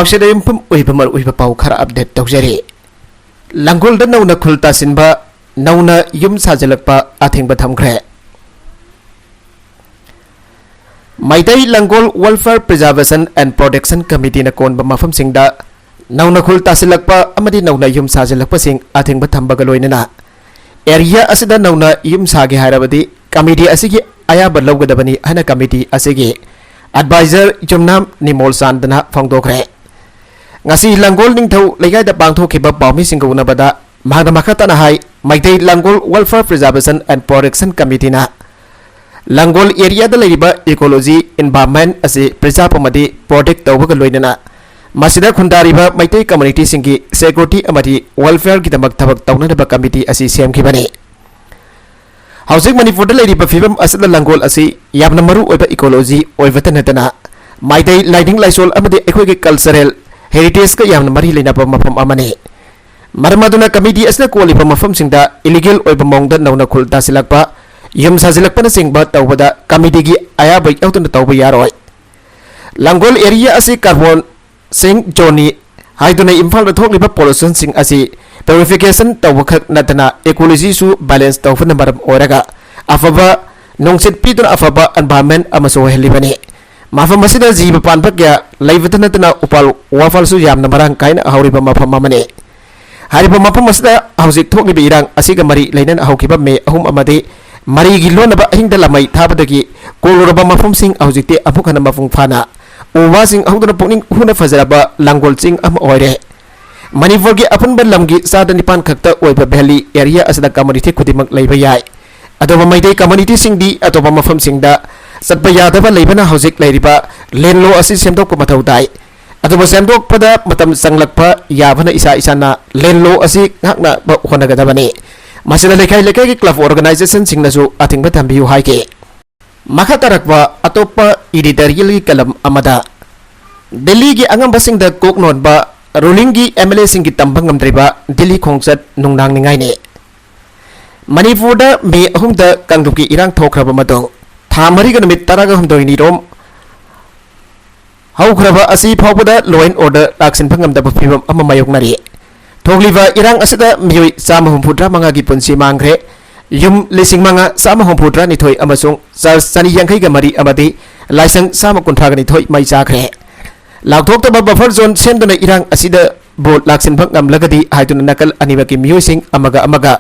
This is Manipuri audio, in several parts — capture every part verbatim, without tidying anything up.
ꯑꯁꯤꯗ ꯌꯨꯝꯐꯝ ꯑꯣꯏꯕ ꯃꯔꯨꯑꯣꯏꯕ ꯄꯥꯎ ꯈꯔ update ꯇꯧꯖꯔꯤ꯫ ꯂꯥꯡꯒꯣꯜꯗ ꯅꯧꯅ ꯈꯨꯜ ꯇꯥꯁꯤꯟꯕ, ꯅꯧꯅ ꯌꯨꯝ ꯁꯥꯖꯤꯜꯂꯛꯄ ꯑꯊꯤꯡꯕ ꯊꯝꯈ꯭ꯔꯦ꯫ ꯃꯩꯇꯩ ꯂꯥꯡꯒꯣꯜ Welfare Preservation and Protection Committeeꯅ ꯀꯣꯟꯕ ꯃꯐꯝꯁꯤꯡꯗ ꯅꯧꯅ ꯈꯨꯜ ꯇꯥꯁꯤꯜꯂꯛꯄ ꯑꯃꯗꯤ ꯅꯧꯅ ꯌꯨꯝ ꯁꯥꯖꯤꯜꯂꯛꯄꯁꯤꯡ ꯑꯊꯤꯡꯕ ꯊꯝꯕꯒ ꯂꯣꯏꯅꯅ area ꯑꯁꯤꯗ ꯅꯧꯅ ꯌꯨꯝ ꯁꯥꯒꯦ ꯍꯥꯏꯔꯕꯗꯤ committee ꯑꯁꯤꯒꯤ ꯑꯌꯥꯕ ꯂꯧꯒꯗꯕꯅꯤ ꯍꯥꯏꯅ committee ꯑꯁꯤꯒꯤ advisor ꯌꯨꯝꯅꯥꯝ ꯅꯤꯃꯣꯜ ꯆꯥꯟꯗꯅ ꯐꯣꯡꯗꯣꯛꯈ꯭ꯔꯦ꯫ ꯉꯁꯤ ꯂꯥꯡꯒꯣꯜ ꯅꯤꯡꯊꯧ ꯂꯩꯀꯥꯏꯗ ꯄꯥꯡꯊꯣꯛꯈꯤꯕ ꯄꯥꯎꯃꯤꯁꯤꯡꯒ ꯎꯅꯕꯗ ꯃꯍꯥꯛꯅ ꯃꯈꯥ ꯇꯥꯅ ꯍꯥꯏ, ꯃꯩꯇꯩ ꯂꯥꯡꯒꯣꯜ Welfare Preservation and Protection Committeeꯅ ꯂꯥꯡꯒꯣꯜ areaꯗ ꯂꯩꯔꯤꯕ ecology environment ꯑꯁꯤ preserve ꯑꯃꯗꯤ protect ꯇꯧꯕꯒ ꯂꯣꯏꯅꯅ ꯃꯁꯤꯗ ꯈꯨꯟꯗꯥꯔꯤꯕ ꯃꯩꯇꯩ communityꯁꯤꯡꯒꯤ security ꯑꯃꯗꯤ welfareꯒꯤꯗꯃꯛ ꯊꯕꯛ ꯇꯧꯅꯅꯕ committee ꯑꯁꯤ ꯁꯦꯝꯈꯤꯕꯅꯤ꯫ ꯍꯧꯖꯤꯛ ꯃꯅꯤꯄꯨꯔꯗ ꯂꯩꯔꯤꯕ ꯐꯤꯕꯝ ꯑꯁꯤꯗ ꯂꯥꯡꯒꯣꯜ ꯑꯁꯤ ꯌꯥꯝꯅ ꯃꯔꯨ ꯑꯣꯏꯕ ecology ꯑꯣꯏꯕꯇ ꯅꯠꯇꯅ ꯃꯩꯇꯩ ꯂꯥꯏꯅꯤꯡ ꯂꯥꯏꯁꯣꯜ ꯑꯃꯗꯤ ꯑꯩꯈꯣꯏꯒꯤ cultural heritageꯀ ꯌꯥꯝꯅ ꯃꯔꯤ ꯂꯩꯅꯕ ꯃꯐꯝ ꯑꯃꯅꯤ꯫ ꯃꯔꯝ ꯑꯗꯨꯅ committee ꯑꯁꯤꯅ ꯀꯣꯜꯂꯤꯕ ꯃꯐꯝꯁꯤꯡꯗ illegal ꯑꯣꯏꯕ ꯃꯑꯣꯡꯗ ꯅꯧꯅ ꯈꯨꯜ ꯇꯥꯁꯤꯜꯂꯛꯄ, ꯌꯨꯝ ꯁꯥꯖꯤꯜꯂꯛꯄꯅꯆꯤꯡꯕ ꯇꯧꯕꯗ committeeꯒꯤ ꯑꯌꯥꯕ ꯌꯥꯎꯗꯅ ꯇꯧꯕ ꯌꯥꯔꯣꯏ꯫ ꯂꯥꯡꯒꯣꯜ area ꯑꯁꯤ carbon sink zoneꯅꯤ ꯍꯥꯏꯗꯨꯅ ꯏꯝꯐꯥꯜꯗ ꯊꯣꯛꯂꯤꯕ pollutionꯁꯤꯡ ꯑꯁꯤ purification ꯇꯧꯕꯈꯛ ꯅꯠꯇꯅ ecologyꯁꯨ balance ꯇꯧꯕꯅ ꯃꯔꯝ ꯑꯣꯏꯔꯒ ꯑꯐꯕ ꯅꯨꯡꯁꯤꯠ ꯄꯤꯗꯨꯅ ꯑꯐꯕ environment ꯑꯃꯁꯨ ꯑꯣꯏꯍꯜꯂꯤꯕꯅꯤ꯫ ꯃꯐꯝ ꯑꯁꯤꯗ ꯖꯤꯕ ꯄꯥꯟꯕ ꯀꯌꯥ ꯂꯩꯕꯇ ꯅꯠꯇꯅ ꯎꯄꯥꯜ ꯋꯥꯄꯥꯜꯁꯨ ꯌꯥꯝꯅ ꯃꯔꯥꯡ ꯀꯥꯏꯅ ꯍꯧꯔꯤꯕ ꯃꯐꯝ ꯑꯃꯅꯤ꯫ ꯍꯥꯏꯔꯤꯕ ꯃꯐꯝ ꯑꯁꯤꯗ ꯍꯧꯖꯤꯛ ꯊꯣꯛꯂꯤꯕ ꯏꯔꯥꯡ ꯑꯁꯤꯒ ꯃꯔꯤ ꯂꯩꯅꯅ ꯍꯧꯈꯤꯕ ꯃꯦ ꯑꯍꯨꯝ ꯑꯃꯗꯤ ꯃꯔꯤꯒꯤ ꯂꯣꯟꯅꯕ ꯑꯍꯤꯡꯗ ꯂꯃꯩ ꯊꯥꯕꯗꯒꯤ ꯀꯣꯜꯂꯨꯔꯕ ꯃꯐꯝꯁꯤꯡ ꯍꯧꯖꯤꯛꯇꯤ ꯑꯃꯨꯛ ꯍꯟꯅ ꯃꯄꯨꯡ ꯐꯥꯅ ꯎ ꯋꯥꯁꯤꯡ ꯍꯧꯗꯨꯅ ꯄꯨꯛꯅꯤꯡ ꯍꯨꯅ ꯐꯖꯔꯕ ꯂꯥꯡꯒꯣꯜ ꯆꯤꯡ ꯑꯃ ꯑꯣꯏꯔꯦ꯫ ꯃꯅꯤꯄꯨꯔꯒꯤ ꯑꯄꯨꯟꯕ ꯂꯝꯒꯤ ꯆꯥꯗ ꯅꯤꯄꯥꯟ ꯈꯛꯇ ꯑꯣꯏꯕ valley area ꯑꯁꯤꯗ community ꯈꯨꯗꯤꯡꯃꯛ ꯂꯩꯕ ꯌꯥꯏ꯫ ꯑꯗꯨꯕꯨ ꯃꯩꯇꯩ communityꯁꯤꯡꯗꯤ ꯑꯇꯣꯞꯄ ꯃꯐꯝꯁꯤꯡꯗ ꯆꯠꯄ ꯌꯥꯗꯕ ꯂꯩꯕꯅ ꯍꯧꯖꯤꯛ ꯂꯩꯔꯤꯕ land law ꯑꯁꯤ ꯁꯦꯝꯗꯣꯛꯄ ꯃꯊꯧ ꯇꯥꯏ꯫ ꯑꯗꯨꯕꯨ ꯁꯦꯝꯗꯣꯛꯄꯗ ꯃꯇꯝ ꯆꯪꯂꯛꯄ ꯌꯥꯕꯅ ꯏꯁꯥ ꯏꯁꯥꯅ land law ꯑꯁꯤ ꯉꯥꯛꯅꯕ ꯍꯣꯠꯅꯒꯗꯕꯅꯤ꯫ ꯃꯁꯤꯗ ꯂꯩꯀꯥꯏ ꯂꯩꯀꯥꯏꯒꯤ club organizationꯁꯤꯡꯅꯁꯨ ꯑꯊꯤꯡꯕ ꯊꯝꯕꯤꯌꯨ ꯍꯥꯏꯈꯤ꯫ ꯃꯈꯥ ꯇꯥꯔꯛꯄ ꯑꯇꯣꯞꯄ editorialꯒꯤ column ꯑꯃꯗ, ꯗꯤꯜꯂꯤꯒꯤ ꯑꯉꯝꯕꯁꯤꯡꯗ ꯀꯣꯛ ꯅꯣꯟꯕ, rulingꯒꯤ MLAꯁꯤꯡꯒꯤ ꯇꯝꯕ ꯉꯝꯗ꯭ꯔꯤꯕ ꯗꯤꯜꯂꯤ ꯈꯣꯡꯆꯠ ꯅꯨꯡꯅꯥꯡꯅꯤꯉꯥꯏꯅꯤ꯫ ꯃꯅꯤꯄꯨꯔꯗ ꯃꯦ ꯑꯍꯨꯝꯗ ꯀꯥꯡꯂꯨꯞꯀꯤ ꯏꯔꯥꯡ ꯊꯣꯛꯈ꯭ꯔꯕ ꯃꯇꯨꯡ ꯊꯥ ꯃꯔꯤꯒ ꯅꯨꯃꯤꯠ ꯇꯔꯥꯒ ꯍꯨꯝꯗꯣꯏꯅꯤꯔꯣꯝ ꯍꯧꯈ꯭ꯔꯕ ꯑꯁꯤ ꯐꯥꯎꯕꯗ law and order ꯂꯥꯛꯁꯤꯟꯕ ꯉꯝꯗꯕ ꯐꯤꯕꯝ ꯑꯃ ꯃꯥꯌꯣꯛꯅꯔꯤ꯫ ꯊꯣꯛꯂꯤꯕ ꯏꯔꯥꯡ ꯑꯁꯤꯗ ꯃꯤꯑꯣꯏ ꯆꯥꯝꯃ ꯍꯨꯝꯐꯨꯇꯔꯥ ꯃꯉꯥꯒꯤ ꯄꯨꯟꯁꯤ ꯃꯥꯡꯈ꯭ꯔꯦ꯫ ꯌꯨꯝ ꯂꯤꯁꯤꯡ ꯃꯉꯥ ꯆꯥꯝꯃ ꯍꯨꯝꯐꯨꯇꯔꯥꯅꯤꯊꯣꯏ ꯑꯃꯁꯨꯡ ꯆꯔꯆ ꯆꯅꯤ ꯌꯥꯡꯈꯩꯒ ꯃꯔꯤ ꯑꯃꯗꯤ ꯂꯥꯏꯁꯪ ꯆꯥꯝꯃ ꯀꯨꯟꯊ꯭ꯔꯥꯒ ꯅꯤꯊꯣꯏ ꯃꯩ ꯆꯥꯈ꯭ꯔꯦ꯫ ꯂꯥꯎꯊꯣꯛꯇꯕ buffer zone ꯁꯦꯝꯗꯨꯅ ꯏꯔꯥꯡ ꯑꯁꯤꯗꯕꯨ ꯂꯥꯛꯁꯤꯟꯕ ꯉꯝꯂꯒꯗꯤ ꯍꯥꯏꯗꯨꯅ ꯅꯥꯀꯜ ꯑꯅꯤꯃꯛꯀꯤ ꯃꯤꯑꯣꯏꯁꯤꯡ ꯑꯃꯒ ꯑꯃꯒ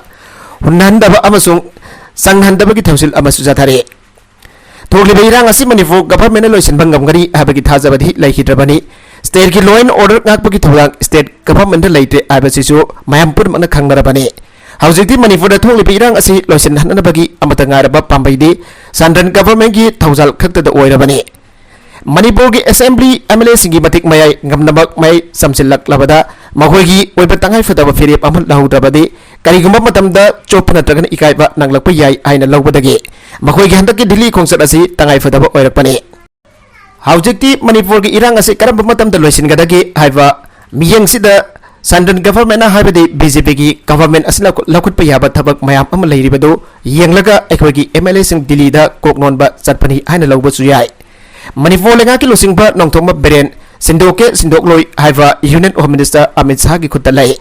ꯍꯨꯟꯅꯍꯟꯗꯕ ꯑꯃꯁꯨꯡ ꯆꯪꯍꯟꯗꯕꯒꯤ ꯊꯧꯁꯤꯜ ꯑꯃꯁꯨ ꯆꯠꯊꯔꯤ꯫ ꯊꯣꯛꯂꯤꯕ ꯏꯔꯥꯡ ꯑꯁꯤ ꯃꯅꯤꯄꯨꯔ governmentꯅ ꯂꯣꯏꯁꯤꯟꯕ ꯉꯝꯒꯅꯤ ꯍꯥꯏꯕꯒꯤ ꯊꯥꯖꯕꯗꯤ ꯂꯩꯈꯤꯗ꯭ꯔꯕꯅꯤ꯫ Stateꯀꯤ law and order ꯉꯥꯛꯄꯒꯤ ꯊꯧꯗꯥꯡ state governmentꯇ ꯂꯩꯇ꯭ꯔꯦ ꯍꯥꯏꯕꯁꯤꯁꯨ ꯃꯌꯥꯝ ꯄꯨꯝꯅꯃꯛꯅ ꯈꯪꯅꯔꯕꯅꯤ꯫ ꯍꯧꯖꯤꯛꯇꯤ ꯃꯅꯤꯄꯨꯔꯗ ꯊꯣꯛꯂꯤꯕ ꯏꯔꯥꯡ ꯑꯁꯤ ꯂꯣꯏꯁꯤꯟꯍꯟꯅꯕꯒꯤ ꯑꯃꯠꯇ ꯉꯥꯏꯔꯕ ꯄꯥꯝꯕꯩꯗꯤ central governmentꯀꯤ ꯊꯧꯖꯥꯜ ꯈꯛꯇꯗ ꯑꯣꯏꯔꯕꯅꯤ꯫ ꯃꯅꯤꯄꯨꯔꯒꯤ assembly MLAꯁꯤꯡꯒꯤ ꯃꯇꯤꯛ ꯃꯌꯥꯏ ꯉꯝꯅꯕ ꯃꯌꯥꯏ ꯆꯝꯁꯤꯜꯂꯛꯂꯕꯗ ꯃꯈꯣꯏꯒꯤ ꯑꯣꯏꯕ ꯇꯉꯥꯏꯐꯗꯕ ꯐꯤꯔꯦꯞ ꯑꯃ ꯂꯧꯍꯧꯗ꯭ꯔꯕꯗꯤ ꯀꯔꯤꯒꯨꯝꯕ ꯃꯇꯝꯗ ꯆꯣꯞꯄ ꯅꯠꯇ꯭ꯔꯒꯅ ꯏꯀꯥꯏꯕ ꯅꯪꯂꯛꯄ ꯌꯥꯏ ꯍꯥꯏꯅ ꯂꯧꯕꯗꯒꯤ ꯃꯈꯣꯏꯒꯤ ꯍꯟꯗꯛꯀꯤ ꯗꯤꯜꯂꯤ ꯈꯣꯡꯆꯠ ꯑꯁꯤ ꯇꯉꯥꯏꯐꯗꯕ ꯑꯣꯏꯔꯛꯄꯅꯤ꯫ ꯍꯧꯖꯤꯛꯇꯤ ꯃꯅꯤꯄꯨꯔꯒꯤ ꯏꯔꯥꯡ ꯑꯁꯤ ꯀꯔꯝꯕ ꯃꯇꯝꯗ ꯂꯣꯏꯁꯤꯟꯒꯗꯒꯦ ꯍꯥꯏꯕ ꯃꯤꯠꯌꯦꯡꯁꯤꯗ central governmentꯅ ꯍꯥꯏꯕꯗꯤ BJPꯒꯤ government ꯑꯁꯤꯅ ꯂꯧꯈꯠꯄ ꯌꯥꯕ ꯊꯕꯛ ꯃꯌꯥꯝ ꯑꯃ ꯂꯩꯔꯤꯕꯗꯨ ꯌꯦꯡꯂꯒ ꯑꯩꯈꯣꯏꯒꯤ MLAꯁꯤꯡ ꯗꯤꯜꯂꯤꯗ ꯀꯣꯛ ꯅꯣꯟꯕ ꯆꯠꯄꯅꯤ ꯍꯥꯏꯅ ꯂꯧꯕꯁꯨ ꯌꯥꯏ꯫ ꯃꯅꯤꯄꯨꯔ ꯂꯩꯉꯥꯛꯀꯤ ꯂꯨꯆꯤꯡꯕ ꯅꯣꯡꯊꯣꯝꯕꯝ ꯕꯤꯔꯦꯟ ꯁꯤꯟꯗꯣꯛꯀꯦ ꯁꯤꯟꯗꯣꯛꯂꯣꯏ ꯍꯥꯏꯕ Union Home Minister ꯑꯃꯤꯠ ꯁꯥꯍꯒꯤ ꯈꯨꯠꯇ ꯂꯩ꯫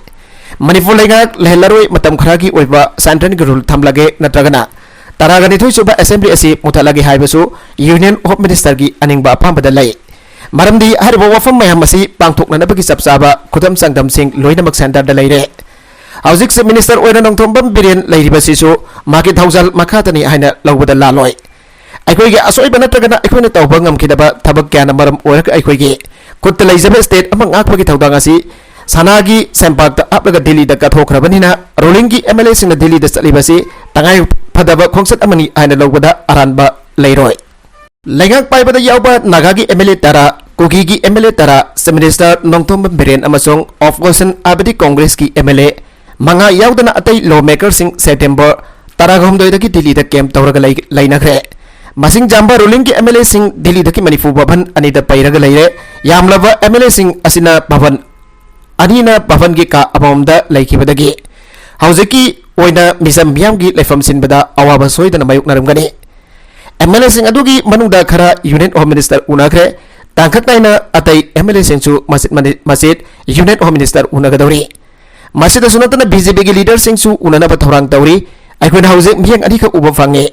ꯃꯅꯤꯄꯨꯔ ꯂꯩꯉꯥꯛ ꯂꯩꯍꯜꯂꯔꯣꯏ, ꯃꯇꯝ ꯈꯔꯒꯤ ꯑꯣꯏꯕ centreꯒꯤ rule ꯊꯝꯂꯒꯦ ꯅꯠꯇ꯭ꯔꯒꯅ ꯇꯔꯥꯒ ꯅꯤꯊꯣꯏ ꯁꯨꯕ assembly ꯑꯁꯤ ꯃꯨꯊꯠꯂꯒꯦ ꯍꯥꯏꯕꯁꯨ Union Home Ministerꯒꯤ ꯑꯅꯤꯡꯕ ꯑꯄꯥꯝꯕꯗ ꯂꯩ꯫ ꯃꯔꯝꯗꯤ ꯍꯥꯏꯔꯤꯕ ꯋꯥꯐꯝ ꯃꯌꯥꯝ ꯑꯁꯤ ꯄꯥꯡꯊꯣꯛꯅꯅꯕꯒꯤ ꯆꯞ ꯆꯥꯕ ꯈꯨꯗꯝ ꯆꯥꯡꯗꯝꯁꯤꯡ ꯂꯣꯏꯅꯃꯛ centreꯗ ꯂꯩꯔꯦ꯫ ꯍꯧꯖꯤꯛꯁꯦ minister ꯑꯣꯏꯅ ꯅꯣꯡꯊꯣꯝꯕꯝ ꯕꯤꯔꯦꯟ ꯂꯩꯔꯤꯕꯁꯤꯁꯨ ꯃꯥꯒꯤ ꯊꯧꯖꯥꯜ ꯃꯈꯥꯗꯅꯤ ꯍꯥꯏꯅ ꯂꯧꯕꯗ ꯂꯥꯜꯂꯣꯏ꯫ ꯑꯩꯈꯣꯏꯒꯤ ꯑꯁꯣꯏꯕ ꯅꯠꯇ꯭ꯔꯒꯅ ꯑꯩꯈꯣꯏꯅ ꯇꯧꯕ ꯉꯝꯈꯤꯗꯕ ꯊꯕꯛ ꯀꯌꯥꯅ ꯃꯔꯝ ꯑꯣꯏꯔꯒ ꯑꯩꯈꯣꯏꯒꯤ ꯈꯨꯠꯇ ꯂꯩꯖꯕ state ꯑꯃ ꯉꯥꯛꯄꯒꯤ ꯊꯧꯗꯥꯡ ꯑꯁꯤ ꯁꯅꯥꯒꯤ ꯁꯦꯝꯄꯥꯛꯇ ꯍꯥꯞꯂꯒ ꯗꯤꯜꯂꯤꯗ ꯀꯠꯊꯣꯛꯈ꯭ꯔꯕꯅꯤꯅ rulingꯒꯤ MLAꯁꯤꯡꯅ ꯗꯤꯜꯂꯤꯗ ꯆꯠꯂꯤꯕꯁꯤ ꯇꯉꯥꯏ ꯐꯗꯕ ꯈꯣꯡꯆꯠ ꯑꯃꯅꯤ ꯍꯥꯏꯅ ꯂꯧꯕꯗ ꯑꯔꯥꯟꯕ ꯂꯩꯔꯣꯏ꯫ ꯂꯩꯉꯥꯛ ꯄꯥꯏꯕꯗ ꯌꯥꯎꯕ ꯅꯥꯒꯥꯒꯤ MLA ꯇꯔꯥ, ꯀꯨꯀꯤꯒꯤ MLA ꯇꯔꯥ, Chief Minister ꯅꯣꯡꯊꯣꯝꯕꯝ ꯕꯤꯔꯦꯟ ꯑꯃꯁꯨꯡ opposition ꯍꯥꯏꯕꯗꯤ Congressꯀꯤ MLA ꯃꯉꯥ ꯌꯥꯎꯗꯅ ꯑꯇꯩ lawmakerꯁꯤꯡ September ꯇꯔꯥꯍꯨꯝꯗꯣꯏꯗꯒꯤ ꯗꯤꯜꯂꯤꯗ camp ꯇꯧꯔꯒ ꯂꯩ-, ꯂꯩꯅꯈ꯭ꯔꯦ꯫ ꯃꯁꯤꯡ ꯌꯥꯝꯕ rulingꯒꯤ MLAꯁꯤꯡ ꯗꯤꯜꯂꯤꯗꯒꯤ ꯃꯅꯤꯄꯨꯔ ꯚꯕꯟ ꯑꯅꯤꯗ ꯄꯩꯔꯒ ꯂꯩꯔꯦ꯫ ꯌꯥꯝꯂꯕ MLAꯁꯤꯡ ꯑꯁꯤꯅ ꯚꯕꯟ ꯑꯅꯤꯅ ꯚꯕꯟꯒꯤ ꯀꯥ ꯑꯃꯃꯝꯗ ꯂꯩꯈꯤꯕꯗꯒꯤ ꯍꯧꯖꯤꯛꯀꯤ ꯑꯣꯏꯅ ꯃꯤꯆꯝ ꯃꯤꯌꯥꯝꯒꯤ ꯂꯩꯐꯝ ꯁꯤꯟꯕꯗ ꯑꯋꯥꯕ ꯁꯣꯏꯗꯅ ꯃꯥꯌꯣꯛꯅꯔꯝꯒꯅꯤ꯫ MLAꯁꯤꯡ ꯑꯗꯨꯒꯤ ꯃꯅꯨꯡꯗ ꯈꯔ Union Home Minister ꯎꯅꯈ꯭ꯔꯦ꯫ ꯇꯥꯡꯀꯛ ꯅꯥꯏꯅ ꯑꯇꯩ ꯑꯦꯝ ꯑꯦꯜ ꯑꯦꯁꯤꯡꯁꯨ ꯃꯆꯤꯠ ꯃꯆꯤꯠ Union Home Minister ꯎꯅꯒꯗꯧꯔꯤ꯫ ꯃꯁꯤꯗꯁꯨ ꯅꯠꯇꯅ ꯕꯤ ꯖꯦ ꯄꯤꯒꯤ ꯂꯤꯗꯔꯁꯤꯡꯁꯨ ꯎꯅꯅꯕ ꯊꯧꯔꯥꯡ ꯇꯧꯔꯤ꯫ ꯑꯩꯈꯣꯏꯅ ꯍꯧꯖꯤꯛ ꯃꯤꯠꯌꯦꯡ ꯑꯅꯤꯈꯛ ꯎꯕ ꯐꯪꯉꯤ꯫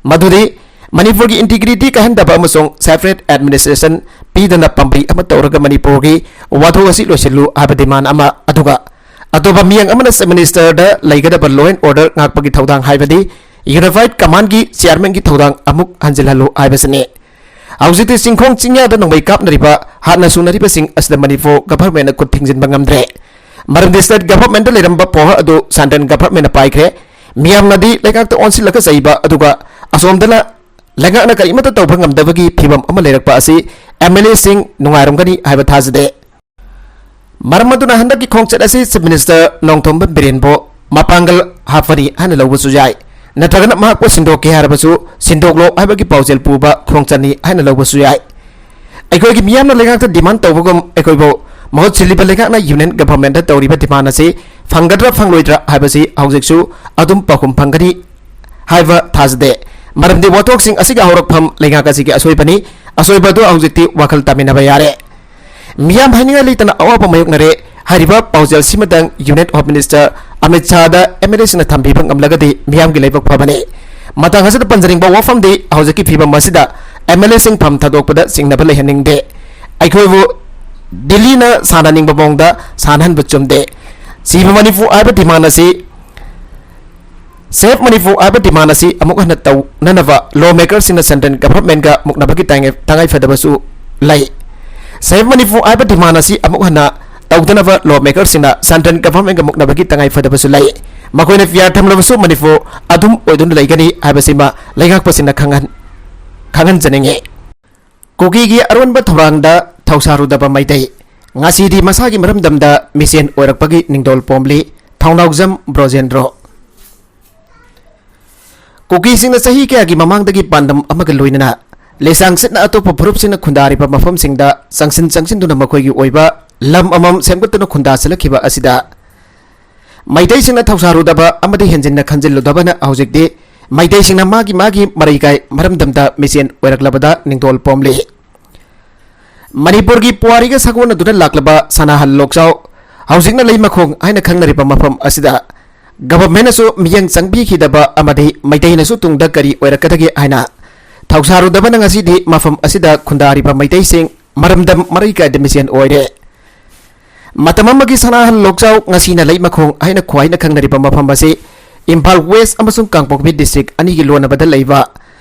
ꯃꯗꯨꯗꯤ ꯃꯅꯤꯄꯨꯔꯒꯤ integrity ꯀꯥꯏꯍꯟꯗꯕ ꯑꯃꯁꯨꯡ separate administration ꯄꯤꯗꯅ ꯄꯥꯝꯕꯩ ꯑꯃ ꯇꯧꯔꯒ ꯃꯅꯤꯄꯨꯔꯒꯤ ꯋꯥꯊꯣꯛ ꯑꯁꯤ ꯂꯣꯏꯁꯤꯜꯂꯨ ꯍꯥꯏꯕ demand ꯑꯃ, ꯑꯗꯨꯒ ꯑꯇꯣꯞꯄ ꯃꯤꯠꯌꯦꯡ ꯑꯃꯅ Chief Ministerꯗ ꯂꯩꯒꯗꯕ law and order ꯉꯥꯛꯄꯒꯤ ꯊꯧꯗꯥꯡ, ꯍꯥꯏꯕꯗꯤ Unified Commandꯒꯤ chairmanꯒꯤ ꯊꯧꯗꯥꯡ ꯑꯃꯨꯛ ꯍꯟꯖꯤꯜꯍꯜꯂꯨ ꯍꯥꯏꯕꯁꯤꯅꯤ꯫ ꯍꯧꯖꯤꯛꯇꯤ ꯆꯤꯡꯈꯣꯡ ꯆꯤꯡꯌꯥꯗ ꯅꯣꯡꯃꯩ ꯀꯥꯞꯅꯔꯤꯕ, ꯍꯥꯠꯅ ꯁꯨꯅꯔꯤꯕꯁꯤꯡ ꯑꯁꯤꯗ ꯃꯅꯤꯄꯨꯔ governmentꯅ ꯈꯨꯠ ꯊꯤꯡꯖꯤꯟꯕ ꯉꯝꯗ꯭ꯔꯦ꯫ ꯃꯔꯝꯗꯤ state governmentꯇ ꯂꯩꯔꯝꯕ power ꯑꯗꯨ central governmentꯅ ꯄꯥꯏꯈ꯭ꯔꯦ꯫ ꯃꯤꯌꯥꯝꯅꯗꯤ ꯂꯩꯉꯥꯛꯇ ꯑꯣꯟꯁꯤꯜꯂꯒ ꯆꯩꯕ, ꯑꯗꯨꯒ ꯑꯁꯣꯝꯗꯅ ꯂꯩꯉꯥꯛꯅ ꯀꯔꯤꯃꯠꯇ ꯇꯧꯕ ꯉꯝꯗꯕꯒꯤ ꯐꯤꯕꯝ ꯑꯃ ꯂꯩꯔꯛꯄ ꯑꯁꯤ ꯑꯦꯝ ꯑꯦꯜ ꯑꯦꯁꯤꯡ ꯅꯨꯡꯉꯥꯏꯔꯝꯒꯅꯤ ꯍꯥꯏꯕ ꯊꯥꯖꯗꯦ꯫ ꯃꯔꯝ ꯑꯗꯨꯅ ꯍꯟꯗꯛꯀꯤ ꯈꯣꯡꯆꯠ ꯑꯁꯤ Chief Minister ꯅꯣꯡꯊꯣꯝꯕꯝ ꯕꯤꯔꯦꯟꯕꯨ ꯃꯄꯥꯡꯒꯜ ꯍꯥꯞꯄꯅꯤ ꯍꯥꯏꯅ ꯂꯧꯕꯁꯨ ꯌꯥꯏ, ꯅꯠꯇ꯭ꯔꯒꯅ ꯃꯍꯥꯛꯄꯨ ꯁꯤꯟꯗꯣꯛꯀꯦ ꯍꯥꯏꯔꯕꯁꯨ ꯁꯤꯟꯗꯣꯛꯂꯣ ꯍꯥꯏꯕꯒꯤ ꯄꯥꯎꯖꯦꯜ ꯄꯨꯕ ꯈꯣꯡꯆꯠꯅꯤ ꯍꯥꯏꯅ ꯂꯧꯕꯁꯨ ꯌꯥꯏ꯫ ꯑꯩꯈꯣꯏꯒꯤ ꯃꯤꯌꯥꯝꯅ ꯂꯩꯉꯥꯛꯇ demand ꯇꯧꯕꯒꯨꯝ ꯑꯩꯈꯣꯏꯕꯨ ꯃꯍꯨꯠ ꯁꯤꯜꯂꯤꯕ ꯂꯩꯉꯥꯛꯅ Union Governmentꯇ ꯇꯧꯔꯤꯕ demand ꯑꯁꯤ ꯐꯪꯒꯗ꯭ꯔꯥ ꯐꯪꯂꯣꯏꯗ꯭ꯔꯥ ꯍꯥꯏꯕꯁꯤ ꯍꯧꯖꯤꯛꯁꯨ ꯑꯗꯨꯝ ꯄꯥꯎꯈꯨꯝ ꯐꯪꯒꯅꯤ ꯍꯥꯏꯕ ꯊꯥꯖꯗꯦ꯫ ꯃꯔꯝꯗꯤ ꯋꯥꯊꯣꯛꯁꯤꯡ ꯑꯁꯤꯒꯤ ꯍꯧꯔꯛꯐꯝ ꯂꯩꯉꯥꯛ ꯑꯁꯤꯒꯤ ꯑꯁꯣꯏꯕꯅꯤ꯫ ꯑꯁꯣꯏꯕ ꯑꯗꯨ ꯍꯧꯖꯤꯛꯇꯤ ꯋꯥꯈꯜ ꯇꯥꯃꯤꯟꯅꯕ ꯌꯥꯔꯦ꯫ ꯃꯤꯌꯥꯝ ꯍꯥꯏꯅꯤꯡꯉꯥꯏ ꯂꯩꯇꯅ ꯑꯋꯥꯕ ꯃꯥꯌꯣꯛꯅꯔꯦ꯫ ꯍꯥꯏꯔꯤꯕ ꯄꯥꯎꯖꯦꯜꯁꯤꯃꯇꯪ Union Home Minister ꯑꯃꯤꯠ ꯁꯥꯍꯗ ꯑꯦꯝ ꯑꯦꯜ ꯑꯦꯁꯤꯡꯅ ꯊꯝꯕꯤꯕ ꯉꯝꯂꯒꯗꯤ ꯃꯤꯌꯥꯝꯒꯤ ꯂꯥꯏꯕꯛ ꯐꯕꯅꯤ꯫ ꯃꯇꯥꯡ ꯑꯁꯤꯗ ꯄꯟꯖꯅꯤꯡꯕ ꯋꯥꯐꯝꯗꯤ ꯍꯧꯖꯤꯛꯀꯤ ꯐꯤꯕꯝ ꯑꯁꯤꯗ ꯑꯦꯝ ꯑꯦꯜ ꯑꯦꯁꯤꯡ ꯐꯝ ꯊꯥꯗꯣꯛꯄꯗ ꯆꯤꯡꯅꯕ ꯂꯩꯍꯟꯅꯤꯡꯗꯦ꯫ ꯑꯩꯈꯣꯏꯕꯨ ꯗꯤꯜꯂꯤꯅ ꯁꯥꯟꯅꯅꯤꯡꯕ ꯃꯑꯣꯡꯗ ꯁꯥꯟꯅꯍꯟꯕ ꯆꯨꯝꯗꯦ꯫ ꯁꯤꯕ ꯃꯅꯤꯄꯨꯔ ꯍꯥꯏꯕ demand ꯑꯁꯤ Save Manipur ꯍꯥꯏꯕ demand ꯑꯁꯤ ꯑꯃꯨꯛ ꯍꯟꯅ ꯇꯧꯅꯅꯕ law makerꯁꯤꯡꯅ central governmentꯀ ꯃꯨꯛꯅꯕꯒꯤ ꯇꯉꯥꯏ-, ꯇꯉꯥꯏꯐꯗꯕꯁꯨ ꯂꯩ꯫ Save Manipur ꯍꯥꯏꯕ demand ꯑꯁꯤ ꯑꯃꯨꯛ ꯍꯟꯅ ꯇꯧꯗꯅꯕ law makerꯁꯤꯡꯅ central governmentꯀ ꯃꯨꯛꯅꯕꯒꯤ ꯇꯉꯥꯏꯐꯗꯕꯁꯨ ꯂꯩ꯫ ꯃꯈꯣꯏꯅ ꯄꯤ ꯑꯥꯔ ꯊꯝꯂꯕꯁꯨ ꯃꯅꯤꯄꯨꯔ ꯑꯗꯨꯝ ꯑꯣꯏꯗꯨꯅ ꯂꯩꯒꯅꯤ ꯍꯥꯏꯕꯁꯤꯃ ꯂꯩꯉꯥꯛꯄꯁꯤꯡꯅ ꯈꯪꯍꯟ-, ꯈꯪꯍꯟꯖꯅꯤꯡꯏ꯫ ꯀꯨꯀꯤꯒꯤ ꯑꯔꯣꯟꯕ ꯊꯧꯔꯥꯡꯗ ꯊꯧꯁꯥꯔꯨꯗꯕ ꯃꯩꯇꯩ꯫ ꯉꯁꯤꯗꯤ ꯃꯁꯥꯒꯤ ꯃꯔꯝꯗꯝꯗ ꯃꯤꯆꯦꯟ ꯑꯣꯏꯔꯛꯄꯒꯤ ꯅꯤꯡꯗꯣꯜ ꯄꯣꯝꯂꯤ꯫ ꯊꯧꯅꯥꯎꯖꯝ ꯕ꯭ꯔꯣꯖꯦꯟꯗ꯭ꯔꯣ꯫ ꯀꯨꯀꯤꯁꯤꯡꯅ ꯆꯍꯤ ꯀꯌꯥꯒꯤ ꯃꯃꯥꯡꯗꯒꯤ ꯄꯥꯟꯗꯝ ꯑꯃꯒ ꯂꯣꯏꯅꯅ ꯂꯤꯁꯥꯡ ꯁꯤꯠꯅ ꯑꯇꯣꯞꯄ ꯐꯨꯔꯨꯞꯁꯤꯡꯅ ꯈꯨꯟꯗꯥꯔꯤꯕ ꯃꯐꯝꯁꯤꯡꯗ ꯆꯪꯁꯤꯟ ꯆꯪꯁꯤꯟꯗꯨꯅ ꯃꯈꯣꯏꯒꯤ ꯑꯣꯏꯕ ꯂꯝ ꯑꯃꯃꯝ ꯁꯦꯝꯒꯠꯇꯨꯅ ꯈꯨꯟꯗꯥꯁꯤꯜꯂꯛꯈꯤꯕ ꯑꯁꯤꯗ ꯃꯩꯇꯩꯁꯤꯡꯅ ꯊꯧꯁꯥꯔꯨꯗꯕ ꯑꯃꯗꯤ ꯍꯦꯟꯖꯤꯟꯅ ꯈꯟꯖꯤꯜꯂꯨꯗꯕꯅ ꯍꯧꯖꯤꯛꯇꯤ ꯃꯩꯇꯩꯁꯤꯡꯅ ꯃꯥꯒꯤ ꯃꯥꯒꯤ ꯃꯔꯩꯀꯥꯏ ꯃꯔꯝꯗꯝꯗ ꯃꯤꯆꯦꯟ ꯑꯣꯏꯔꯛꯂꯕꯗ ꯅꯤꯡꯗꯣꯜ ꯄꯣꯝꯂꯤ꯫ ꯃꯅꯤꯄꯨꯔꯒꯤ ꯄꯨꯋꯥꯔꯤꯒ ꯁꯥꯒꯣꯟꯅꯗꯨꯅ ꯂꯥꯛꯂꯕ ꯁꯅꯥꯍꯜ ꯂꯣꯛꯆꯥꯎ, ꯍꯧꯖꯤꯛꯅ ꯂꯩꯃꯈꯣꯡ ꯍꯥꯏꯅ ꯈꯪꯅꯔꯤꯕ ꯃꯐꯝ ꯑꯁꯤꯗ ꯒꯚꯔꯟꯃꯦꯟꯠꯅꯁꯨ ꯃꯤꯠꯌꯦꯡ ꯆꯪꯕꯤꯈꯤꯗꯕ ꯑꯃꯗꯤ ꯃꯩꯇꯩꯅꯁꯨ ꯇꯨꯡꯗ ꯀꯔꯤ ꯑꯣꯏꯔꯛꯀꯗꯒꯦ ꯍꯥꯏꯅ ꯊꯧꯁꯥꯔꯨꯗꯕꯅ ꯉꯁꯤꯗꯤ ꯃꯐꯝ ꯑꯁꯤꯗ ꯈꯨꯟꯗꯥꯔꯤꯕ ꯃꯩꯇꯩꯁꯤꯡ ꯃꯔꯝꯗꯝ ꯃꯔꯩ ꯀꯥꯏꯗ ꯃꯤꯁꯦꯟ ꯑꯣꯏꯔꯦ꯫ ꯃꯇꯝ ꯑꯃꯒꯤ ꯁꯅꯥꯍꯜ ꯂꯣꯛꯆꯥꯎ ꯉꯁꯤꯅ ꯂꯩꯃꯈꯣꯡ ꯍꯥꯏꯅ ꯈ꯭ꯋꯥꯏꯅ ꯈꯪꯅꯔꯤꯕ ꯃꯐꯝ ꯑꯁꯤ ꯏꯝꯐꯥꯜ ꯋꯦꯁ ꯑꯃꯁꯨꯡ ꯀꯥꯡꯄꯣꯛꯄꯤ ꯗꯤꯁꯇ꯭ꯔꯤꯛ ꯑꯅꯤꯒꯤ ꯂꯣꯟꯅꯕꯗ ꯂꯩꯕ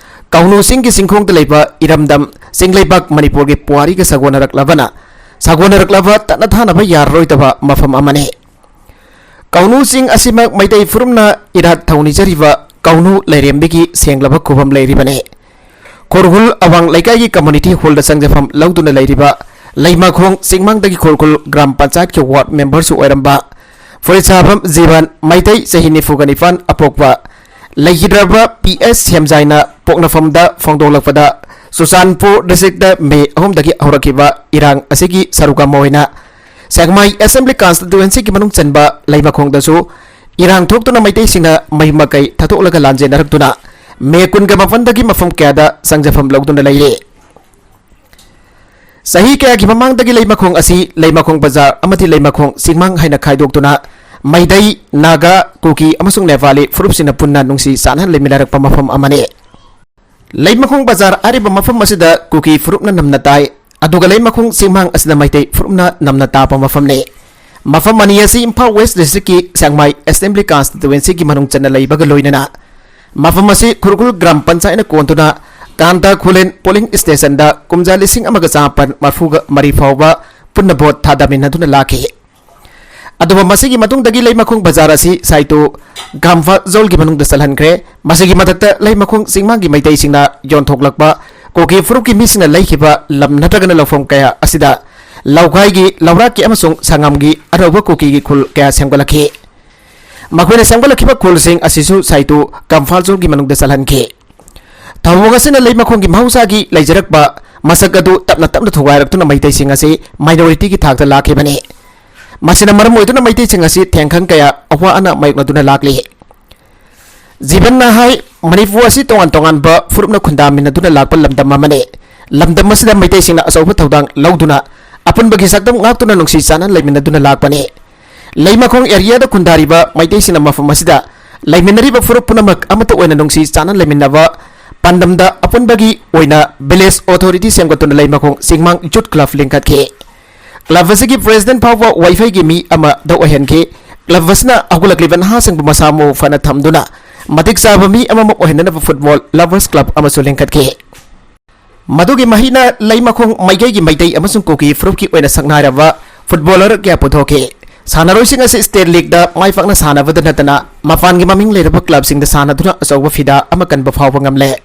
ꯀꯥꯎꯅꯨ ꯆꯤꯡꯒꯤ ꯆꯤꯡꯈꯣꯡꯗ ꯂꯩꯕ ꯏꯔꯝꯗꯝ ꯆꯤꯡꯂꯩꯕꯥꯛ ꯃꯅꯤꯄꯨꯔꯒꯤ ꯄꯨꯋꯥꯔꯤꯒ ꯁꯥꯒꯣꯟꯅꯔꯛꯂꯕꯅ, ꯁꯥꯒꯣꯟꯅꯔꯛꯂꯕ ꯇꯠꯅ ꯊꯥꯅꯕ ꯌꯥꯔꯔꯣꯏꯗꯕ ꯃꯐꯝ ꯑꯃꯅꯤ꯫ ꯀꯥꯎꯅꯨ ꯆꯤꯡ ꯑꯁꯤꯃꯛ ꯃꯩꯇꯩ ꯐꯨꯔꯨꯞꯅ ꯏꯔꯥꯠ ꯊꯧꯅꯤꯖꯔꯤꯕ ꯀꯥꯎꯅꯨ ꯂꯥꯏꯔꯦꯝꯕꯤꯒꯤ ꯁꯦꯡꯂꯕ ꯈꯨꯕꯝ ꯂꯩꯔꯤꯕꯅꯤ꯫ ꯈꯣꯔꯈꯨꯜ ꯑꯋꯥꯡ ꯂꯩꯀꯥꯏꯒꯤ ꯀꯝꯃꯨꯅꯤꯇꯤ ꯍꯣꯜꯗ ꯆꯪꯖꯐꯝ ꯂꯧꯗꯨꯅ ꯂꯩꯔꯤꯕ ꯂꯩꯃꯈꯣꯡ ꯆꯤꯡꯃꯥꯡꯗꯒꯤ ꯈꯣꯔꯈꯨꯜ ꯒ꯭ꯔꯥꯝ ꯄꯟꯆꯥꯌꯠꯀꯤ ꯋꯥꯔꯗ ꯃꯦꯝꯕꯔꯁꯨ ꯑꯣꯏꯔꯝꯕ ꯐꯨꯔꯤꯠꯁꯥꯐꯝ ꯖꯤꯕꯟ, ꯃꯩꯇꯩ, ꯆꯍꯤ ꯅꯤꯐꯨꯒ ꯅꯤꯄꯥꯟ ꯑꯄꯣꯛꯄ, ꯂꯩꯈꯤꯗ꯭ꯔꯕ ꯄꯤ ꯑꯦꯁ ꯁꯦꯝꯖꯥꯏꯅ ꯄꯣꯛꯅꯐꯝꯗ ꯐꯣꯡꯗꯣꯛꯂꯛꯄꯗ, ꯆꯨꯔꯆꯥꯟꯄꯨꯔ ꯗꯤꯁꯇ꯭ꯔꯤꯛꯇ ꯃꯦ ꯑꯍꯨꯝꯗꯒꯤ ꯍꯧꯔꯛꯈꯤꯕ ꯏꯔꯥꯡ ꯑꯁꯤꯒꯤ ꯁꯔꯨꯛ ꯑꯃ ꯑꯣꯏꯅ ꯁꯦꯛꯃꯥꯏ ꯑꯦꯁꯦꯝꯕ꯭ꯂꯤ ꯀꯟꯁꯇꯤꯇ꯭ꯋꯦꯟꯁꯤꯒꯤ ꯃꯅꯨꯡ ꯆꯟꯕ ꯂꯩꯃꯈꯣꯡꯗꯁꯨ ꯏꯔꯥꯡ ꯊꯣꯛꯇꯨꯅ ꯃꯩꯇꯩꯁꯤꯡꯅ ꯃꯌꯨꯝ ꯃꯀꯩ ꯊꯥꯗꯣꯛꯂꯒ ꯂꯥꯟꯖꯦꯟꯅꯔꯛꯇꯨꯅ ꯃꯦ ꯀꯨꯟꯒ ꯃꯥꯄꯟꯗꯒꯤ ꯃꯐꯝ ꯀꯌꯥꯗ ꯆꯪꯖꯐꯝ ꯂꯧꯗꯨꯅ ꯂꯩꯔꯦ꯫ ꯆꯍꯤ ꯀꯌꯥꯒꯤ ꯃꯃꯥꯡꯗꯒꯤ ꯂꯩꯃꯈꯣꯡ ꯑꯁꯤ ꯂꯩꯃꯈꯣꯡ ꯕꯖꯥꯔ ꯑꯃꯗꯤ ꯂꯩꯃꯈꯣꯡ ꯆꯤꯡꯃꯥꯡ ꯍꯥꯏꯅ ꯈꯥꯏꯗꯣꯛꯇꯨꯅ ꯃꯩꯇꯩ, ꯅꯥꯒꯥ, ꯀꯨꯀꯤ ꯑꯃꯁꯨꯡ ꯅꯦꯄꯥꯂꯤ ꯐꯨꯔꯨꯞꯁꯤꯡꯅ ꯄꯨꯟꯅ ꯅꯨꯡꯁꯤ ꯆꯥꯟꯅꯅ ꯂꯩꯃꯤꯟꯅꯔꯛꯄ ꯃꯐꯝ ꯑꯃꯅꯤ꯫ ꯂꯩꯃꯈꯣꯡ ꯕꯖꯥꯔ ꯍꯥꯏꯔꯤꯕ ꯃꯐꯝ ꯑꯁꯤꯗ ꯀꯨꯀꯤ ꯐꯨꯔꯨꯞꯅ ꯅꯝꯅ ꯇꯥꯏ, ꯑꯗꯨꯒ ꯂꯩꯃꯈꯣꯡ ꯆꯤꯡꯃꯥꯡ ꯑꯁꯤꯗ ꯃꯩꯇꯩ ꯐꯨꯔꯨꯞꯅ ꯅꯝꯅ ꯇꯥꯕ ꯃꯐꯝꯅꯤ꯫ ꯃꯐꯝ ꯑꯅꯤ ꯑꯁꯤ ꯏꯝꯐꯥꯜ ꯋꯦꯁ ꯗꯤꯁꯇ꯭ꯔꯤꯛꯀꯤ ꯁꯦꯛꯃꯥꯏ ꯑꯦꯁꯦꯝꯕ꯭ꯂꯤ ꯀꯟꯁꯇꯤꯇ꯭ꯋꯦꯟꯁꯤꯒꯤ ꯃꯅꯨꯡ ꯆꯟꯅ ꯂꯩꯕꯒ ꯂꯣꯏꯅꯅ ꯃꯐꯝ ꯑꯁꯤ ꯈꯨꯔꯈꯨꯜ ꯒ꯭ꯔꯥꯝ ꯄꯟꯆꯥꯌꯠꯅ ꯀꯣꯟꯗꯨꯅ ꯀꯥꯟꯇ ꯈꯨꯂꯦꯟ ꯄꯣꯂꯤꯡ ꯁ꯭ꯇꯦꯁꯟꯗ ꯀꯨꯝꯖꯥ ꯂꯤꯁꯤꯡ ꯑꯃꯒ ꯆꯥꯃꯥꯄꯟ ꯃꯔꯤꯐꯨꯒ ꯃꯔꯤ ꯐꯥꯎꯕ ꯄꯨꯟꯅ ꯚꯣꯠ ꯊꯥꯗꯃꯤꯟꯅꯗꯨꯅ ꯂꯥꯛꯈꯤ꯫ ꯑꯗꯨꯕꯨ ꯃꯁꯤꯒꯤ ꯃꯇꯨꯡꯗꯒꯤ ꯂꯩꯃꯈꯣꯡ ꯕꯖꯥꯔ ꯑꯁꯤ ꯁꯥꯏꯇꯣ ꯒꯥꯝꯐꯥ ꯖꯣꯜꯒꯤ ꯃꯅꯨꯡꯗ ꯆꯜꯍꯟꯈ꯭ꯔꯦ꯫ ꯃꯁꯤꯒꯤ ꯃꯊꯛꯇ ꯂꯩꯃꯈꯣꯡ ꯆꯤꯡꯃꯥꯡꯒꯤ ꯃꯩꯇꯩꯁꯤꯡꯅ ꯌꯣꯟꯊꯣꯛꯂꯛꯄ ꯀꯨꯀꯤ ꯐꯨꯔꯨꯞꯀꯤ ꯃꯤꯁꯤꯡꯅ ꯂꯩꯈꯤꯕ ꯂꯝ ꯅꯠꯇ꯭ꯔꯒꯅ ꯂꯧꯐꯝ ꯀꯌꯥ ꯑꯁꯤꯗ ꯂꯧꯈꯥꯏꯒꯤ, ꯂꯧꯔꯥꯛꯀꯤ ꯑꯃꯁꯨꯡ ꯁꯪꯉꯝꯒꯤ ꯑꯅꯧꯕ ꯀꯨꯀꯤꯒꯤ ꯈꯨꯜ ꯀꯌꯥ ꯁꯦꯝꯒꯠꯂꯛꯈꯤ꯫ ꯃꯈꯣꯏꯅ ꯁꯦꯝꯒꯠꯂꯛꯈꯤꯕ ꯈꯨꯜꯁꯤꯡ ꯑꯁꯤꯁꯨ ꯁꯥꯏꯇꯣ ꯒꯥꯝꯐꯥ ꯖꯣꯜꯒꯤ ꯃꯅꯨꯡꯗ ꯆꯜꯍꯟꯈꯤ꯫ ꯊꯧꯑꯣꯡ ꯑꯁꯤꯅ ꯂꯩꯃꯈꯣꯡꯒꯤ ꯃꯍꯧꯁꯥꯒꯤ ꯂꯩꯖꯔꯛꯄ ꯃꯁꯛ ꯑꯗꯨ ꯇꯞꯅ ꯇꯞꯅ ꯊꯨꯒꯥꯏꯔꯛꯇꯨꯅ ꯃꯩꯇꯩꯁꯤꯡ ꯑꯁꯤ ꯃꯥꯏꯅꯣꯔꯤꯇꯤꯒꯤ ꯊꯥꯛꯇ ꯂꯥꯛꯈꯤꯕꯅꯤ꯫ ꯃꯁꯤꯅ ꯃꯔꯝ ꯑꯣꯏꯗꯨꯅ ꯃꯩꯇꯩꯁꯤꯡ ꯑꯁꯤ ꯊꯦꯡꯈꯪ ꯀꯌꯥ ꯑꯋꯥ ꯑꯅꯥ ꯃꯥꯌꯣꯛꯅꯗꯨꯅ ꯂꯥꯛꯂꯤ꯫ ꯖꯤꯕꯟꯅ ꯍꯥꯏ, ꯃꯅꯤꯄꯨꯔ ꯑꯁꯤ ꯇꯣꯉꯥꯟ ꯇꯣꯉꯥꯟꯕ ꯐꯨꯔꯨꯞꯅ ꯈꯨꯟꯗꯥꯃꯤꯟꯅꯗꯨꯅ ꯂꯥꯛꯄ ꯂꯝꯗꯝ ꯑꯃꯅꯤ꯫ ꯂꯝꯗꯝ ꯑꯁꯤꯗ ꯃꯩꯇꯩꯁꯤꯡꯅ ꯑꯆꯧꯕ ꯊꯧꯗꯥꯡ ꯂꯧꯗꯨꯅ ꯑꯄꯨꯟꯕꯒꯤ ꯁꯛꯇꯝ ꯉꯥꯛꯇꯨꯅ ꯅꯨꯡꯁꯤ ꯆꯥꯟꯅꯅ ꯂꯩꯃꯤꯟꯅꯗꯨꯅ ꯂꯥꯛꯄꯅꯤ꯫ ꯂꯩꯃꯈꯣꯡ ꯑꯦꯔꯤꯌꯥꯗ ꯈꯨꯟꯗꯥꯔꯤꯕ ꯃꯩꯇꯩꯁꯤꯡꯅ ꯃꯐꯝ ꯑꯁꯤꯗ ꯂꯩꯃꯤꯟꯅꯔꯤꯕ ꯐꯨꯔꯨꯞ ꯄꯨꯝꯅꯃꯛ ꯑꯃꯠꯇ ꯑꯣꯏꯅ ꯅꯨꯡꯁꯤ ꯆꯥꯟꯅꯅ ꯂꯩꯃꯤꯟꯅꯕ ꯄꯥꯟꯗꯝꯗ ꯑꯄꯨꯟꯕꯒꯤ ꯑꯣꯏꯅ ꯚꯤꯂꯦꯖ ꯑꯣꯊꯣꯔꯤꯇꯤ ꯁꯦꯝꯒꯠꯇꯨꯅ ꯂꯩꯃꯈꯣꯡ ꯆꯤꯡꯃꯥꯡ ꯌꯨꯠ ꯀ꯭ꯂꯕ ꯂꯤꯡꯈꯠꯈꯤ꯫ ꯀ꯭ꯂꯕ ꯑꯁꯤꯒꯤ ꯄ꯭ꯔꯦꯁꯤꯗꯦꯟꯠ ꯐꯥꯎꯕ ꯋꯥꯏꯐꯩꯒꯤ ꯃꯤ ꯑꯃꯗ ꯑꯣꯏꯍꯟꯈꯤ꯫ ꯀ꯭ꯂꯕ ꯑꯁꯤꯅ ꯍꯧꯒꯠꯂꯛꯂꯤꯕ ꯅꯍꯥꯁꯤꯡꯕꯨ ꯃꯁꯥ ꯃꯎ ꯐꯅ ꯊꯝꯗꯨꯅ ꯃꯇꯤꯛ ꯆꯥꯕ ꯃꯤ ꯑꯃꯃꯝ ꯑꯣꯏꯍꯟꯅꯅꯕ ꯐꯨꯠꯕꯣꯜ ꯂꯚꯔꯁ ꯀ꯭ꯂꯕ ꯑꯃꯁꯨ ꯂꯤꯡꯈꯠꯈꯤ꯫ ꯃꯗꯨꯒꯤ ꯃꯍꯩꯅ ꯂꯩꯃꯈꯣꯡ ꯃꯥꯏꯀꯩꯒꯤ ꯃꯩꯇꯩ ꯑꯃꯁꯨꯡ ꯀꯨꯀꯤ ꯐꯨꯔꯨꯞꯀꯤ ꯑꯣꯏꯅ ꯁꯛꯅꯥꯏꯔꯕ ꯐꯨꯠꯕꯣꯂꯔ ꯀꯌꯥ ꯄꯨꯊꯣꯛꯈꯤ꯫ ꯁꯥꯟꯅꯔꯣꯏꯁꯤꯡ ꯑꯁꯤ ꯁ꯭ꯇꯦꯠ ꯂꯤꯒꯇ ꯃꯥꯏ ꯄꯥꯛꯅ ꯁꯥꯟꯅꯕꯗ ꯅꯠꯇꯅ ꯃꯄꯥꯟꯒꯤ ꯃꯃꯤꯡ ꯂꯩꯔꯕ ꯀ꯭ꯂꯕꯁꯤꯡꯗ ꯁꯥꯟꯅꯗꯨꯅ ꯑꯆꯧꯕ ꯐꯤꯗꯥ ꯑꯃ ꯀꯟꯕ ꯐꯥꯎꯕ ꯉꯝꯂꯦ꯫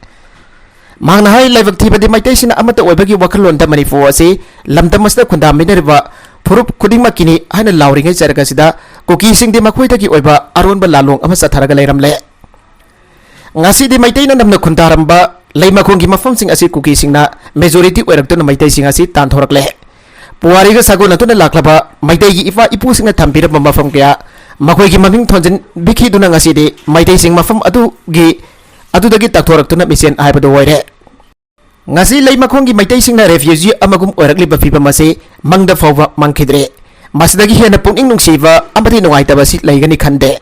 ꯃꯍꯥꯛꯅ ꯍꯥꯏ, ꯂꯥꯏꯕꯛ ꯊꯤꯕꯗꯤ ꯃꯩꯇꯩꯁꯤꯡꯅ ꯑꯃꯠꯇ ꯑꯣꯏꯕꯒꯤ ꯋꯥꯈꯜꯂꯣꯟꯗ ꯃꯅꯤꯄꯨꯔ ꯑꯁꯤ ꯂꯝꯗꯝ ꯑꯁꯤꯗ ꯈꯨꯟꯗꯥꯃꯤꯟꯅꯔꯤꯕ ꯐꯨꯔꯨꯞ ꯈꯨꯗꯤꯡꯃꯛꯀꯤꯅꯤ ꯍꯥꯏꯅ ꯂꯥꯎꯔꯤꯉꯩ ꯆꯔꯛ ꯑꯁꯤꯗ ꯀꯨꯀꯤꯁꯤꯡꯗꯤ ꯃꯈꯣꯏꯗꯒꯤ ꯑꯣꯏꯕ ꯑꯔꯣꯟꯕ ꯂꯥꯂꯣꯡ ꯑꯃ ꯆꯠꯊꯔꯒ ꯂꯩꯔꯝꯂꯦ꯫ ꯉꯁꯤꯗꯤ ꯃꯩꯇꯩꯅ ꯅꯝꯅ ꯈꯨꯟꯗꯥꯔꯝꯕ ꯂꯩꯃꯈꯣꯡꯒꯤ ꯃꯐꯝꯁꯤꯡ ꯑꯁꯤ ꯀꯨꯀꯤꯁꯤꯡꯅ ꯃꯦꯖꯣꯔꯤꯇꯤ ꯑꯣꯏꯔꯛꯇꯨꯅ ꯃꯩꯇꯩꯁꯤꯡ ꯑꯁꯤ ꯇꯥꯟꯊꯣꯔꯛꯂꯦ꯫ ꯄꯨꯋꯥꯔꯤꯒ ꯁꯥꯒꯣꯟꯅꯗꯨꯅ ꯂꯥꯛꯂꯕ ꯃꯩꯇꯩꯒꯤ ꯏꯄꯥ ꯏꯄꯨꯁꯤꯡꯅ ꯊꯝꯕꯤꯔꯝꯕ ꯃꯐꯝ ꯀꯌꯥ ꯃꯈꯣꯏꯒꯤ ꯃꯃꯤꯡ ꯊꯣꯟꯖꯤꯟꯕꯤꯈꯤꯗꯨꯅ ꯉꯁꯤꯗꯤ ꯃꯩꯇꯩꯁꯤꯡ ꯃꯐꯝ ꯑꯗꯨꯒꯤ, ꯑꯗꯨꯗꯒꯤ ꯇꯛꯊꯣꯔꯛꯇꯨꯅ ꯃꯤꯁꯦꯟ ꯍꯥꯏꯕꯗꯨ ꯑꯣꯏꯔꯦ꯫ ꯉꯁꯤ ꯂꯩꯃꯈꯣꯡꯒꯤ ꯃꯩꯇꯩꯁꯤꯡꯅ ꯔꯦꯐ꯭ꯌꯨꯖꯤ ꯑꯃꯒꯨꯝ ꯑꯣꯏꯔꯛꯂꯤꯕ ꯐꯤꯕꯝ ꯑꯁꯤ ꯃꯪꯗ ꯐꯥꯎꯕ ꯃꯪꯈꯤꯗ꯭ꯔꯦ꯫ ꯃꯁꯤꯗꯒꯤ ꯍꯦꯟꯅ ꯄꯨꯛꯅꯤꯡ ꯅꯨꯡꯁꯤꯕ ꯑꯃꯗꯤ ꯅꯨꯡꯉꯥꯏꯇꯕ ꯑꯁꯤ ꯂꯩꯒꯅꯤ ꯈꯟꯗꯦ꯫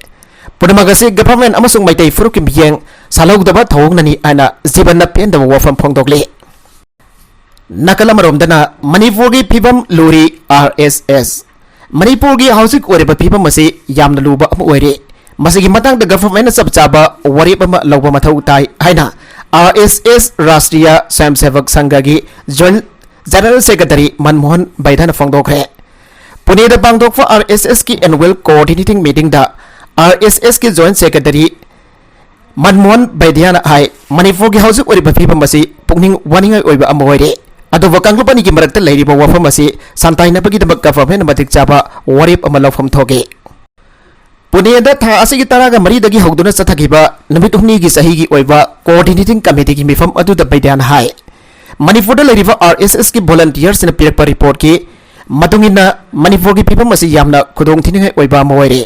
ꯄꯨꯝꯅꯃꯛ ꯑꯁꯤ ꯒꯚꯔꯟꯃꯦꯟꯠ ꯑꯃꯁꯨꯡ ꯃꯩꯇꯩ ꯐꯨꯔꯨꯞꯀꯤ ꯃꯤꯠꯌꯦꯡ ꯁꯥꯜꯍꯧꯗꯕ ꯊꯧꯑꯣꯡꯅꯅꯤ ꯍꯥꯏꯅ ꯖꯤꯕꯟꯅ ꯄꯦꯟꯗꯕ ꯋꯥꯐꯝ ꯐꯣꯡꯗꯣꯛꯂꯤ꯫ ꯅꯥꯀꯜ ꯑꯃꯔꯣꯝꯗꯅ ꯃꯅꯤꯄꯨꯔꯒꯤ ꯐꯤꯕꯝ ꯂꯨꯔꯤ ꯑꯥꯔ ꯑꯦꯁ ꯑꯦꯁ꯫ ꯃꯅꯤꯄꯨꯔꯒꯤ ꯍꯧꯖꯤꯛ ꯑꯣꯏꯔꯤꯕ ꯐꯤꯕꯝ ꯑꯁꯤ ꯌꯥꯝꯅ ꯂꯨꯕ ꯑꯃ ꯑꯣꯏꯔꯦ꯫ ꯃꯁꯤꯒꯤ ꯃꯇꯥꯡꯗ ꯒꯚꯔꯟꯃꯦꯟꯠꯅ ꯆꯞ ꯆꯥꯕ ꯋꯥꯔꯦꯞ ꯑꯃ ꯂꯧꯕ ꯃꯊꯧ ꯇꯥꯏ ꯍꯥꯏꯅ ꯑꯥꯔ ꯑꯦꯁ ꯑꯦꯁ ꯔꯥꯁꯇ꯭ꯔꯤꯌ ꯁ꯭ꯋꯌꯝꯁꯦꯕꯛ ꯁꯪꯘꯒꯤ ꯖꯣꯏꯟꯠ ꯖꯦꯅꯔꯦꯜ ꯁꯦꯀ꯭ꯔꯦꯇꯔꯤ ꯃꯟꯃꯣꯍꯟ ꯕꯩꯗ꯭ꯌꯅ ꯐꯣꯡꯗꯣꯛꯈ꯭ꯔꯦ꯫ ꯄꯨꯅꯦꯗ ꯄꯥꯡꯊꯣꯛꯄ ꯑꯥꯔ ꯑꯦꯁ ꯑꯦꯁꯀꯤ ꯑꯦꯅꯨꯋꯦꯜ ꯀꯣꯑꯣꯔꯗꯤꯅꯦꯇꯤꯡ ꯃꯤꯇꯤꯡꯗ ꯑꯥꯔ ꯑꯦꯁ ꯑꯦꯁꯀꯤ ꯖꯣꯏꯟꯠ ꯁꯦꯀ꯭ꯔꯦꯇꯔꯤ ꯃꯟꯃꯣꯍꯟ ꯕꯩꯗ꯭ꯌꯅ ꯍꯥꯏ, ꯃꯅꯤꯄꯨꯔꯒꯤ ꯍꯧꯖꯤꯛ ꯑꯣꯏꯔꯤꯕ ꯐꯤꯕꯝ ꯑꯁꯤ ꯄꯨꯛꯅꯤꯡ ꯋꯥꯅꯤꯡꯉꯥꯏ ꯑꯣꯏꯕ ꯑꯃ ꯑꯣꯏꯔꯦ꯫ ꯑꯗꯨꯕꯨ ꯀꯥꯡꯂꯨꯞ ꯑꯅꯤꯒꯤ ꯃꯔꯛꯇ ꯂꯩꯔꯤꯕ ꯋꯥꯐꯝ ꯑꯁꯤ ꯁꯥꯟꯇꯥꯏꯅꯕꯒꯤꯗꯃꯛ ꯒꯚꯔꯟꯃꯦꯟꯠꯅ ꯃꯇꯤꯛ ꯆꯥꯕ ꯋꯥꯔꯦꯞ ꯑꯃ ꯂꯧꯐꯝ ꯊꯣꯛꯏ꯫ ꯄꯨꯅꯦꯗ ꯊꯥ ꯑꯁꯤꯒꯤ ꯇꯔꯥꯒ ꯃꯔꯤꯗꯒꯤ ꯍꯧꯗꯨꯅ ꯆꯠꯊꯈꯤꯕ ꯅꯨꯃꯤꯠ ꯍꯨꯝꯅꯤꯒꯤ ꯆꯍꯤꯒꯤ ꯑꯣꯏꯕ ꯀꯣꯑꯣꯔꯗꯤꯅꯦꯇꯤꯡ ꯀꯃꯤꯇꯤꯒꯤ ꯃꯤꯐꯝ ꯑꯗꯨꯗ ꯕꯩꯗ꯭ꯌꯅ ꯍꯥꯏ, ꯃꯅꯤꯄꯨꯔꯗ ꯂꯩꯔꯤꯕ ꯑꯥꯔ ꯑꯦꯁ ꯑꯦꯁꯀꯤ ꯚꯣꯂꯟꯇꯤꯌꯔꯁꯤꯡꯅ ꯄꯤꯔꯛꯄ ꯔꯤꯄꯣꯔꯠꯀꯤ ꯃꯇꯨꯡ ꯏꯟꯅ ꯃꯅꯤꯄꯨꯔꯒꯤ ꯐꯤꯕꯝ ꯑꯁꯤ ꯌꯥꯝꯅ ꯈꯨꯗꯣꯡ ꯊꯤꯅꯤꯡꯉꯥꯏ ꯑꯣꯏꯕ ꯑꯃ ꯑꯣꯏꯔꯦ꯫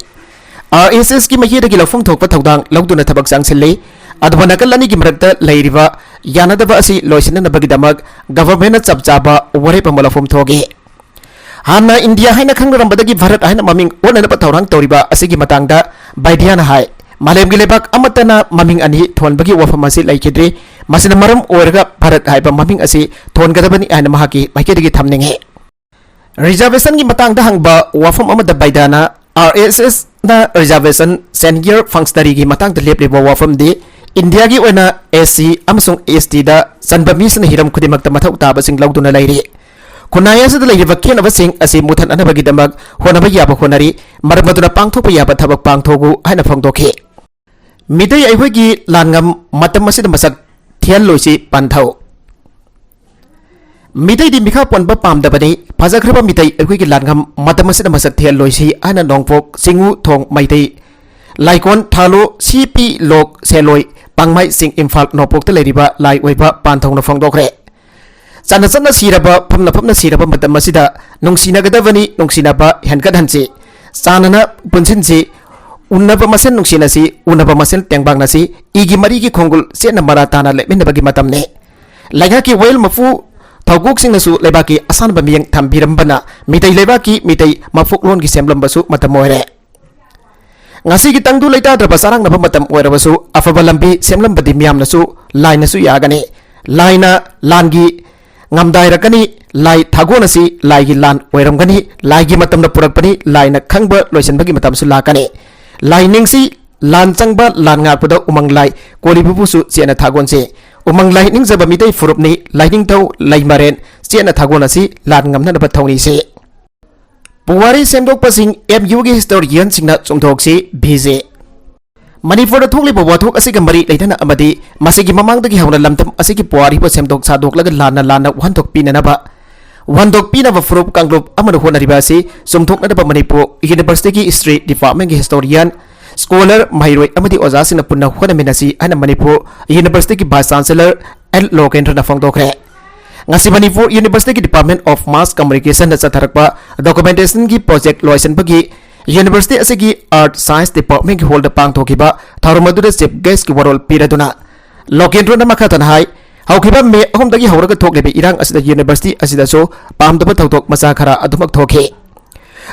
ꯑꯥꯔ ꯑꯦꯁ ꯑꯦꯁꯀꯤ ꯃꯥꯏꯀꯩꯗꯒꯤ ꯂꯧꯐꯝ ꯊꯣꯛꯄ ꯊꯧꯗꯥꯡ ꯂꯧꯗꯨꯅ ꯊꯕꯛ ꯆꯪꯁꯤꯜꯂꯤ꯫ ꯑꯗꯨꯕꯨ ꯅꯥꯀꯜ ꯑꯅꯤꯒꯤ ꯃꯔꯛꯇ ꯂꯩꯔꯤꯕ ꯌꯥꯅꯗꯕ ꯑꯁꯤ ꯂꯣꯏꯁꯤꯟꯅꯅꯕꯒꯤꯗꯃꯛ ꯒꯚꯔꯟꯃꯦꯟꯠꯅ ꯆꯞ ꯆꯥꯕ ꯋꯥꯔꯦꯞ ꯑꯃ ꯂꯧꯐꯝ ꯊꯣꯛꯏ꯫ ꯍꯥꯟꯅ ꯏꯟꯗꯤꯌꯥ ꯍꯥꯏꯅ ꯈꯪꯅꯔꯝꯕꯗꯒꯤ ꯚꯥꯔꯠ ꯍꯥꯏꯅ ꯃꯃꯤꯡ ꯑꯣꯟꯅꯅꯕ ꯊꯧꯔꯥꯡ ꯇꯧꯔꯤꯕ ꯑꯁꯤꯒꯤ ꯃꯇꯥꯡꯗ ꯕꯥꯏꯗ꯭ꯌꯥꯅ ꯍꯥꯏ, ꯃꯥꯂꯦꯝꯒꯤ ꯂꯩꯕꯥꯛ ꯑꯃꯠꯇꯅ ꯃꯃꯤꯡ ꯑꯅꯤ ꯊꯣꯟꯕꯒꯤ ꯋꯥꯐꯝ ꯑꯁꯤ ꯂꯩꯈꯤꯗ꯭ꯔꯤ꯫ ꯃꯁꯤꯅ ꯃꯔꯝ ꯑꯣꯏꯔꯒ ꯚꯥꯔꯠ ꯍꯥꯏꯕ ꯃꯃꯤꯡ ꯑꯁꯤ ꯊꯣꯟꯒꯗꯕꯅꯤ ꯍꯥꯏꯅ ꯃꯍꯥꯛꯀꯤ ꯃꯥꯏꯀꯩꯗꯒꯤ ꯊꯝꯅꯤꯡꯏ꯫ ꯔꯤꯖꯔꯕꯦꯁꯟꯒꯤ ꯃꯇꯥꯡꯗ ꯍꯪꯕ ꯋꯥꯐꯝ ꯑꯃꯗ ꯕꯥꯏꯗ꯭ꯌꯥꯅ, ꯑꯥꯔ ꯑꯦꯁ ꯑꯦꯁꯅ ꯔꯤꯖꯔꯕꯦꯁꯟ, ꯁꯦꯅꯤꯌꯔ ꯐꯪꯁꯅꯔꯤꯒꯤ ꯃꯇꯥꯡꯗ ꯂꯦꯞꯂꯤꯕ ꯋꯥꯐꯝꯗꯤ ꯏꯟꯗꯤꯌꯥꯒꯤ ꯑꯣꯏꯅ ꯑꯦꯁ ꯁꯤ ꯑꯃꯁꯨꯡ ꯑꯦꯁ ꯇꯤꯗ ꯆꯟꯕ ꯃꯤꯁꯤꯡꯅ ꯍꯤꯔꯝ ꯈꯨꯗꯤꯡꯃꯛꯇ ꯃꯊꯧ ꯇꯥꯕꯁꯤꯡ ꯂꯧꯗꯨꯅ ꯂꯩꯔꯤ꯫ ꯈꯨꯟꯅꯥꯏ ꯑꯁꯤꯗ ꯂꯩꯔꯤꯕ ꯈꯦꯠꯅꯕꯁꯤꯡ ꯑꯁꯤ ꯃꯨꯊꯠꯅꯅꯕꯒꯤꯗꯃꯛ ꯍꯣꯠꯅꯕ ꯌꯥꯕ ꯍꯣꯠꯅꯔꯤ꯫ ꯃꯔꯝ ꯑꯗꯨꯅ ꯄꯥꯡꯊꯣꯛꯄ ꯌꯥꯕ ꯊꯕꯛ ꯄꯥꯡꯊꯣꯛꯎ ꯍꯥꯏꯅ ꯐꯣꯡꯗꯣꯛꯈꯤ꯫ ꯃꯤꯇꯩ ꯑꯩꯈꯣꯏꯒꯤ ꯂꯥꯟꯉꯝ ꯃꯇꯝ ꯑꯁꯤꯗ ꯃꯁꯛ ꯊꯤꯍꯜꯂꯣꯏꯁꯤ ꯄꯥꯟꯊꯧ꯫ ꯃꯤꯇꯩꯗꯤ ꯃꯤꯈꯥ ꯄꯣꯟꯕ ꯄꯥꯝꯗꯕꯅꯤ꯫ ꯐꯖꯈ꯭ꯔꯕ ꯃꯤꯇꯩ ꯑꯩꯈꯣꯏꯒꯤ ꯂꯥꯟꯉꯝ ꯃꯇꯝ ꯑꯁꯤꯗ ꯃꯁꯛ ꯊꯤꯍꯜꯂꯣꯏꯁꯤ ꯍꯥꯏꯅ ꯅꯣꯡꯄꯣꯛ ꯆꯤꯡꯉꯨ ꯊꯣꯡ ꯃꯩꯇꯩ ꯂꯥꯏꯀꯣꯟ ꯊꯥꯂꯣ ꯁꯤ ꯄꯤ ꯂꯣꯛ ꯁꯦꯂꯣꯏ ꯄꯥꯡꯃꯥꯏ ꯆꯤꯡ ꯏꯝꯐꯥꯜ ꯅꯣꯡꯄꯣꯛꯇ ꯂꯩꯔꯤꯕ ꯂꯥꯏ ꯑꯣꯏꯕ ꯄꯥꯟꯊꯧꯅ ꯐꯣꯡꯗꯣꯛꯈ꯭ꯔꯦ꯫ ꯆꯠꯅ ꯆꯠꯅ ꯁꯤꯔꯕ, ꯐꯝꯅ ꯐꯝꯅ ꯁꯤꯔꯕ ꯃꯇꯝ ꯑꯁꯤꯗ ꯅꯨꯡꯁꯤꯅꯒꯗꯕꯅꯤ, ꯅꯨꯡꯁꯤꯅꯕ ꯍꯦꯟꯒꯠꯍꯟꯁꯤ, ꯆꯥꯟꯅꯅ ꯄꯨꯟꯁꯤꯟꯁꯤ, ꯎꯅꯕ ꯃꯁꯦꯟ ꯅꯨꯡꯁꯤꯅꯁꯤ, ꯎꯅꯕ ꯃꯁꯦꯟ ꯇꯦꯡꯕꯥꯡꯅꯁꯤ, ꯏꯒꯤ ꯃꯔꯤꯒꯤ ꯈꯣꯡꯒꯨꯜ ꯆꯦꯠꯅ ꯃꯔꯥ ꯇꯥꯅ ꯂꯦꯞꯃꯤꯟꯅꯕꯒꯤ ꯃꯇꯝꯅꯤ꯫ ꯂꯩꯉꯥꯛꯀꯤ ꯋꯥꯌꯦꯜ ꯃꯄꯨ ꯊꯧꯒꯣꯛꯁꯤꯡꯅꯁꯨ ꯂꯩꯕꯥꯛꯀꯤ ꯑꯁꯥꯟꯕ ꯃꯤꯠꯌꯦꯡ ꯊꯝꯕꯤꯔꯝꯕꯅ ꯃꯤꯇꯩ ꯂꯩꯕꯥꯛꯀꯤ ꯃꯤꯇꯩ ꯃꯄꯣꯛꯂꯣꯟꯒꯤ ꯁꯦꯝꯂꯝꯕꯁꯨ ꯃꯇꯝ ꯑꯣꯏꯔꯦ꯫ ꯉꯁꯤꯒꯤ ꯇꯪꯗꯨ ꯂꯩꯇꯥꯗ꯭ꯔꯕ ꯆꯔꯥꯡꯅꯕ ꯃꯇꯝ ꯑꯣꯏꯔꯕꯁꯨ ꯑꯐꯕ ꯂꯝꯕꯤ ꯁꯦꯝꯂꯝꯕꯗꯤ ꯃꯤꯌꯥꯝꯅꯁꯨ ꯂꯥꯏꯅꯁꯨ ꯌꯥꯒꯅꯤ꯫ ꯂꯥꯏꯅ ꯂꯥꯟꯒꯤ ꯉꯝꯗꯥꯏꯔꯛꯀꯅꯤ꯫ ꯂꯥꯏ ꯊꯥꯒꯣꯟ ꯑꯁꯤ ꯂꯥꯏꯒꯤ ꯂꯥꯟ ꯑꯣꯏꯔꯝꯒꯅꯤ꯫ ꯂꯥꯏꯒꯤ ꯃꯇꯝꯅ ꯄꯨꯔꯛꯄꯅꯤ꯫ ꯂꯥꯏꯅ ꯈꯪꯕ ꯂꯣꯏꯁꯤꯟꯕꯒꯤ ꯃꯇꯝꯁꯨ ꯂꯥꯛꯀꯅꯤ꯫ ꯂꯥꯏ ꯅꯤꯡꯁꯤ, ꯂꯥꯟ ꯆꯪꯕ ꯂꯥꯟ ꯉꯥꯛꯄꯗ ꯎꯃꯪ ꯂꯥꯏ ꯀꯣꯜꯂꯤꯕꯕꯨꯁꯨ ꯆꯦꯠꯅ ꯊꯥꯒꯣꯟꯁꯤ꯫ ꯎꯃꯪ ꯂꯥꯏ ꯅꯤꯡꯖꯕ ꯃꯤꯇꯩ ꯐꯨꯔꯨꯞꯅꯤ꯫ ꯂꯥꯏꯅꯤꯡꯊꯧ ꯂꯩꯃꯔꯦꯟ ꯆꯦꯠꯅ ꯊꯥꯒꯣꯟ ꯑꯁꯤ ꯂꯥꯟ ꯉꯝꯅꯅꯕ ꯊꯧꯅꯤꯁꯤ꯫ ꯄꯨꯋꯥꯔꯤ ꯁꯦꯝꯗꯣꯛꯄꯁꯤꯡ ꯑꯦꯝ ꯌꯨꯒꯤ ꯍꯤꯁꯇꯣꯔꯤꯌꯟꯁꯤꯡꯅ ꯆꯨꯝꯊꯣꯛꯁꯤ ꯚꯤ ꯖꯦ꯫ ꯃꯅꯤꯄꯨꯔꯗ ꯊꯣꯛꯂꯤꯕ ꯋꯥꯊꯣꯛ ꯑꯁꯤꯒ ꯃꯔꯤ ꯂꯩꯅꯅ ꯑꯃꯗꯤ ꯃꯁꯤꯒꯤ ꯃꯃꯥꯡꯗꯒꯤ ꯍꯧꯅ ꯂꯝꯗꯝ ꯑꯁꯤꯒꯤ ꯄꯨꯋꯥꯔꯤꯕꯨ ꯁꯦꯝꯗꯣꯛ ꯁꯥꯗꯣꯛꯂꯒ ꯂꯥꯟꯅ ꯂꯥꯟꯅ ꯋꯥꯍꯟꯊꯣꯛ ꯄꯤꯅꯅꯕ, ꯋꯥꯍꯟꯊꯣꯛ ꯄꯤꯅꯕ ꯐꯨꯔꯨꯞ ꯀꯥꯡꯂꯨꯞ ꯑꯃꯅ ꯍꯣꯠꯅꯔꯤꯕ ꯑꯁꯤ ꯆꯨꯝꯊꯣꯛꯅꯅꯕ ꯃꯅꯤꯄꯨꯔ ꯌꯨꯅꯤꯚꯔꯁꯤꯇꯤꯒꯤ ꯍꯤꯁꯇ꯭ꯔꯤ ꯗꯤꯄꯥꯔꯠꯃꯦꯟꯒꯤ ꯍꯤꯁꯇꯣꯔꯤꯌꯟ, ꯁ꯭ꯀꯣꯂꯔ, ꯃꯍꯩꯔꯣꯏ ꯑꯃꯗꯤ ꯑꯣꯖꯥꯁꯤꯡꯅ ꯄꯨꯟꯅ ꯍꯣꯠꯅꯃꯤꯟꯅꯁꯤ ꯍꯥꯏꯅ ꯃꯅꯤꯄꯨꯔ ꯌꯨꯅꯤꯚꯔꯁꯤꯇꯤꯒꯤ ꯚꯥꯏꯁ ꯆꯥꯟꯁꯦꯂꯔ ꯑꯦꯜ ꯂꯣꯀꯦꯟꯗ꯭ꯔꯅ ꯐꯣꯡꯗꯣꯛꯈ꯭ꯔꯦ꯫ ꯉꯁꯤ ꯃꯅꯤꯄꯨꯔ ꯌꯨꯅꯤꯚꯔꯁꯤꯇꯤꯒꯤ ꯗꯤꯄꯥꯔꯠꯃꯦꯟ ꯑꯣꯐ ꯃꯥꯁ ꯀꯝꯃꯨꯅꯤꯀꯦꯁꯟꯗ ꯆꯠꯊꯔꯛꯄ ꯗꯣꯀꯨꯃꯦꯟꯇꯦꯁꯟꯒꯤ ꯄ꯭ꯔꯣꯖꯦꯛ ꯂꯣꯏꯁꯤꯟꯕꯒꯤ ꯌꯨꯅꯤꯚꯔꯁꯤꯇꯤ ꯑꯁꯤꯒꯤ ꯑꯥꯔꯠ ꯁꯥꯏꯟꯁ ꯗꯤꯄꯥꯔꯠꯃꯦꯟꯒꯤ ꯍꯣꯜꯗ ꯄꯥꯡꯊꯣꯛꯈꯤꯕ ꯊꯧꯔꯝ ꯑꯗꯨꯗ ꯆꯤꯐ ꯒꯦꯁꯀꯤ ꯋꯥꯔꯣꯜ ꯄꯤꯔꯗꯨꯅ ꯂꯣꯀꯦꯟꯗ꯭ꯔꯣꯅ ꯃꯈꯥ ꯇꯥꯅ ꯍꯥꯏ, ꯍꯧꯈꯤꯕ ꯃꯦ ꯑꯍꯨꯝꯗꯒꯤ ꯍꯧꯔꯒ ꯊꯣꯛꯂꯤꯕ ꯏꯔꯥꯡ ꯑꯁꯤꯗ ꯌꯨꯅꯤꯚꯔꯁꯤꯇꯤ ꯑꯁꯤꯗꯁꯨ ꯄꯥꯝꯗꯕ ꯊꯧꯗꯣꯛ ꯃꯆꯥ ꯈꯔ ꯑꯗꯨꯃꯛ ꯊꯣꯛꯈꯤ꯫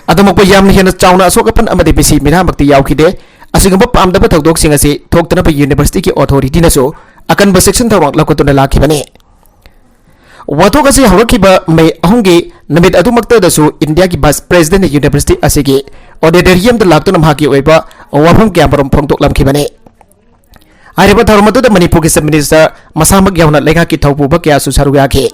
ꯑꯗꯨꯃꯛꯄꯨ ꯌꯥꯝꯅ ꯍꯦꯟꯅ ꯆꯥꯎꯅ ꯑꯁꯣꯛ ꯑꯄꯟ ꯑꯃꯗꯤ ꯃꯤꯁꯤ ꯃꯤꯔꯥꯃꯛꯇꯤ ꯌꯥꯎꯈꯤꯗꯦ꯫ ꯑꯁꯤꯒꯨꯝꯕ ꯄꯥꯝꯗꯕ ꯊꯧꯗꯣꯛꯁꯤꯡ ꯑꯁꯤ ꯊꯣꯛꯇꯅꯕ ꯌꯨꯅꯤꯚꯔꯁꯤꯇꯤꯒꯤ ꯑꯣꯊꯣꯔꯤꯇꯤꯅꯁꯨ ꯑꯀꯟꯕ ꯆꯦꯛꯁꯤꯟ ꯊꯧꯔꯥꯡ ꯂꯧꯈꯠꯇꯨꯅ ꯂꯥꯛꯈꯤꯕꯅꯤ꯫ ꯋꯥꯊꯣꯛ ꯑꯁꯤ ꯍꯧꯔꯛꯈꯤꯕ ꯃꯦ ꯑꯍꯨꯝꯒꯤ ꯅꯨꯃꯤꯠ ꯑꯗꯨꯃꯛꯇꯗꯁꯨ ꯏꯟꯗꯤꯌꯥꯒꯤ ꯚꯥꯏꯁ ꯄ꯭ꯔꯦꯁꯤꯗꯦꯟꯠꯅ ꯌꯨꯅꯤꯚꯔꯁꯤꯇꯤ ꯑꯁꯤꯒꯤ ꯑꯣꯗꯤꯇꯣꯔꯤꯌꯝꯗ ꯂꯥꯛꯇꯨꯅ ꯃꯍꯥꯛꯀꯤ ꯑꯣꯏꯕ ꯋꯥꯐꯝ ꯀꯌꯥꯃꯔꯨꯝ ꯐꯣꯡꯗꯣꯛꯂꯝꯈꯤꯕꯅꯤ꯫ ꯍꯥꯏꯔꯤꯕ ꯊꯧꯔꯝ ꯑꯗꯨꯗ ꯃꯅꯤꯄꯨꯔꯒꯤ ꯆꯤꯐ ꯃꯤꯅꯤꯁꯇꯔ ꯃꯁꯥꯃꯛ ꯌꯥꯎꯅ ꯂꯩꯉꯥꯛꯀꯤ ꯊꯧꯄꯨꯕ ꯀꯌꯥꯁꯨ ꯁꯔꯨꯛ ꯌꯥꯈꯤ꯫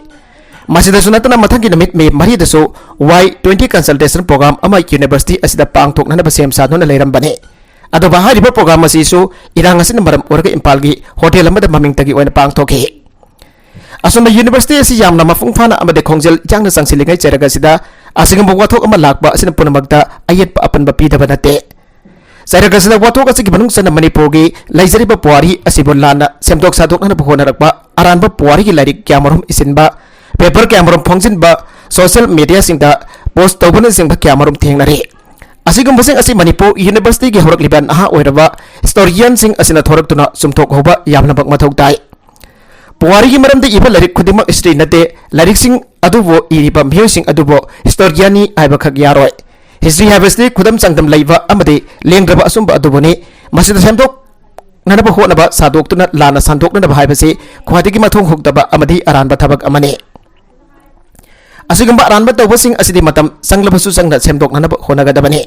ꯃꯁꯤꯗꯁꯨ ꯅꯠꯇꯅ ꯃꯊꯪꯒꯤ ꯅꯨꯃꯤꯠ ꯃꯦ ꯃꯔꯤꯗꯁꯨ ꯋꯥꯏ ꯇ꯭ꯋꯦꯟꯇꯤ ꯀꯟꯁꯜꯇꯦꯁꯟ ꯄ꯭ꯔꯣꯒ꯭ꯔꯥꯝ ꯑꯃ ꯌꯨꯅꯤꯚꯔꯁꯤꯇꯤ ꯑꯁꯤꯗ ꯄꯥꯡꯊꯣꯛꯅꯅꯕ ꯁꯦꯝ ꯁꯥꯗꯨꯅ ꯂꯩꯔꯝꯕꯅꯤ꯫ ꯑꯗꯨꯕꯨ ꯍꯥꯏꯔꯤꯕ ꯄ꯭ꯔꯣꯒ꯭ꯔꯥꯝ ꯑꯁꯤꯁꯨ ꯏꯔꯥꯡ ꯑꯁꯤꯅ ꯃꯔꯝ ꯑꯣꯏꯔꯒ ꯏꯝꯐꯥꯜꯒꯤ ꯍꯣꯇꯦꯜ ꯑꯃꯗ ꯃꯃꯤꯡꯇꯒꯤ ꯑꯣꯏꯅ ꯄꯥꯡꯊꯣꯛꯈꯤ꯫ ꯑꯁꯨꯝꯅ ꯌꯨꯅꯤꯚꯔꯁꯤꯇꯤ ꯑꯁꯤ ꯌꯥꯝꯅ ꯃꯄꯨꯡ ꯐꯥꯅ ꯑꯃꯗꯤ ꯈꯣꯡꯖꯦꯜ ꯌꯥꯡꯅ ꯆꯪꯁꯤꯜꯂꯤꯉꯩ ꯆꯩꯔꯛ ꯑꯁꯤꯗ ꯑꯁꯤꯒꯨꯝꯕ ꯋꯥꯊꯣꯛ ꯑꯃ ꯂꯥꯛꯄ ꯑꯁꯤꯅ ꯄꯨꯝꯅꯃꯛꯇ ꯑꯌꯦꯠꯄ ꯑꯄꯟꯕ ꯄꯤꯗꯕ ꯅꯠꯇꯦ꯫ ꯆꯩꯔꯛ ꯑꯁꯤꯗ ꯋꯥꯊꯣꯛ ꯑꯁꯤꯒꯤ ꯃꯅꯨꯡ ꯆꯟꯅ ꯃꯅꯤꯄꯨꯔꯒꯤ ꯂꯩꯖꯔꯤꯕ ꯄꯨꯋꯥꯔꯤ ꯑꯁꯤꯕꯨ ꯂꯥꯟꯅ ꯁꯦꯝꯗꯣꯛ ꯁꯥꯗꯣꯛꯅꯅꯕ ꯍꯣꯠꯅꯔꯛꯄ, ꯑꯔꯥꯟꯕ ꯄꯨꯋꯥꯔꯤꯒꯤ ꯂꯥꯏꯔꯤꯛ ꯀꯌꯥꯃꯔꯨꯝ ꯏꯁꯤꯟꯕ, ꯄꯦꯄꯔ ꯀꯌꯥꯃꯔꯨꯝ ꯐꯣꯡꯖꯤꯟꯕ, ꯁꯣꯁꯤꯌꯦꯜ ꯃꯤꯗꯤꯌꯥꯁꯤꯡꯗ ꯄꯣꯁ ꯇꯧꯕꯅꯆꯤꯡꯕ ꯀꯌꯥꯃꯔꯨꯝ ꯊꯦꯡꯅꯔꯤ꯫ ꯑꯁꯤꯒꯨꯝꯕꯁꯤꯡ ꯑꯁꯤ ꯃꯅꯤꯄꯨꯔ ꯌꯨꯅꯤꯚꯔꯁꯤꯇꯤꯒꯤ ꯍꯧꯔꯛꯂꯤꯕ ꯅꯍꯥ ꯑꯣꯏꯔꯕ ꯍꯤꯁꯇꯣꯔꯤꯌꯥꯟꯁꯤꯡ ꯑꯁꯤꯅ ꯊꯣꯔꯛꯇꯨꯅ ꯆꯨꯝꯊꯣꯛꯍꯧꯕ ꯌꯥꯝꯅꯃꯛ ꯃꯊꯧ ꯇꯥꯏ꯫ ꯄꯨꯋꯥꯔꯤꯒꯤ ꯃꯔꯝꯗ ꯏꯕ ꯂꯥꯏꯔꯤꯛ ꯈꯨꯗꯤꯡꯃꯛ ꯍꯤꯁꯇ꯭ꯔꯤ ꯅꯠꯇꯦ꯫ ꯂꯥꯏꯔꯤꯛꯁꯤꯡ ꯑꯗꯨꯕꯨ ꯏꯔꯤꯕ ꯃꯤꯑꯣꯏꯁꯤꯡ ꯑꯗꯨꯕꯨ ꯍꯤꯁꯇꯣꯔꯤꯌꯥꯟꯅꯤ ꯍꯥꯏꯕꯈꯛ ꯌꯥꯔꯣꯏ꯫ ꯍꯤꯁꯇ꯭ꯔꯤ ꯍꯥꯏꯕꯁꯤ ꯈꯨꯗꯝ ꯆꯥꯡꯗꯝ ꯂꯩꯕ ꯑꯃꯗꯤ ꯂꯦꯡꯗ꯭ꯔꯕ ꯑꯆꯨꯝꯕ ꯑꯗꯨꯕꯨꯅꯤ꯫ ꯃꯁꯤꯗ ꯁꯦꯝꯗꯣꯛꯅꯅꯕ ꯍꯣꯠꯅꯕ ꯁꯥꯗꯣꯛꯇꯨꯅ ꯂꯥꯟꯅ ꯁꯟꯗꯣꯛꯅꯅꯕ ꯍꯥꯏꯕꯁꯤ ꯈ꯭ꯋꯥꯏꯗꯒꯤ ꯃꯊꯣꯡ ꯍꯨꯛꯇꯕ ꯑꯃꯗꯤ ꯑꯔꯥꯟꯕ ꯊꯕꯛ ꯑꯃꯅꯤ꯫ ꯑꯁꯤꯒꯨꯝꯕ ꯑꯔꯥꯟꯕ ꯇꯧꯕꯁꯤꯡ ꯑꯁꯤꯗꯤ ꯃꯇꯝ ꯆꯪꯂꯕꯁꯨ ꯆꯪꯅ ꯁꯦꯝꯗꯣꯛꯅꯅꯕ ꯍꯣꯠꯅꯒꯗꯕꯅꯤ꯫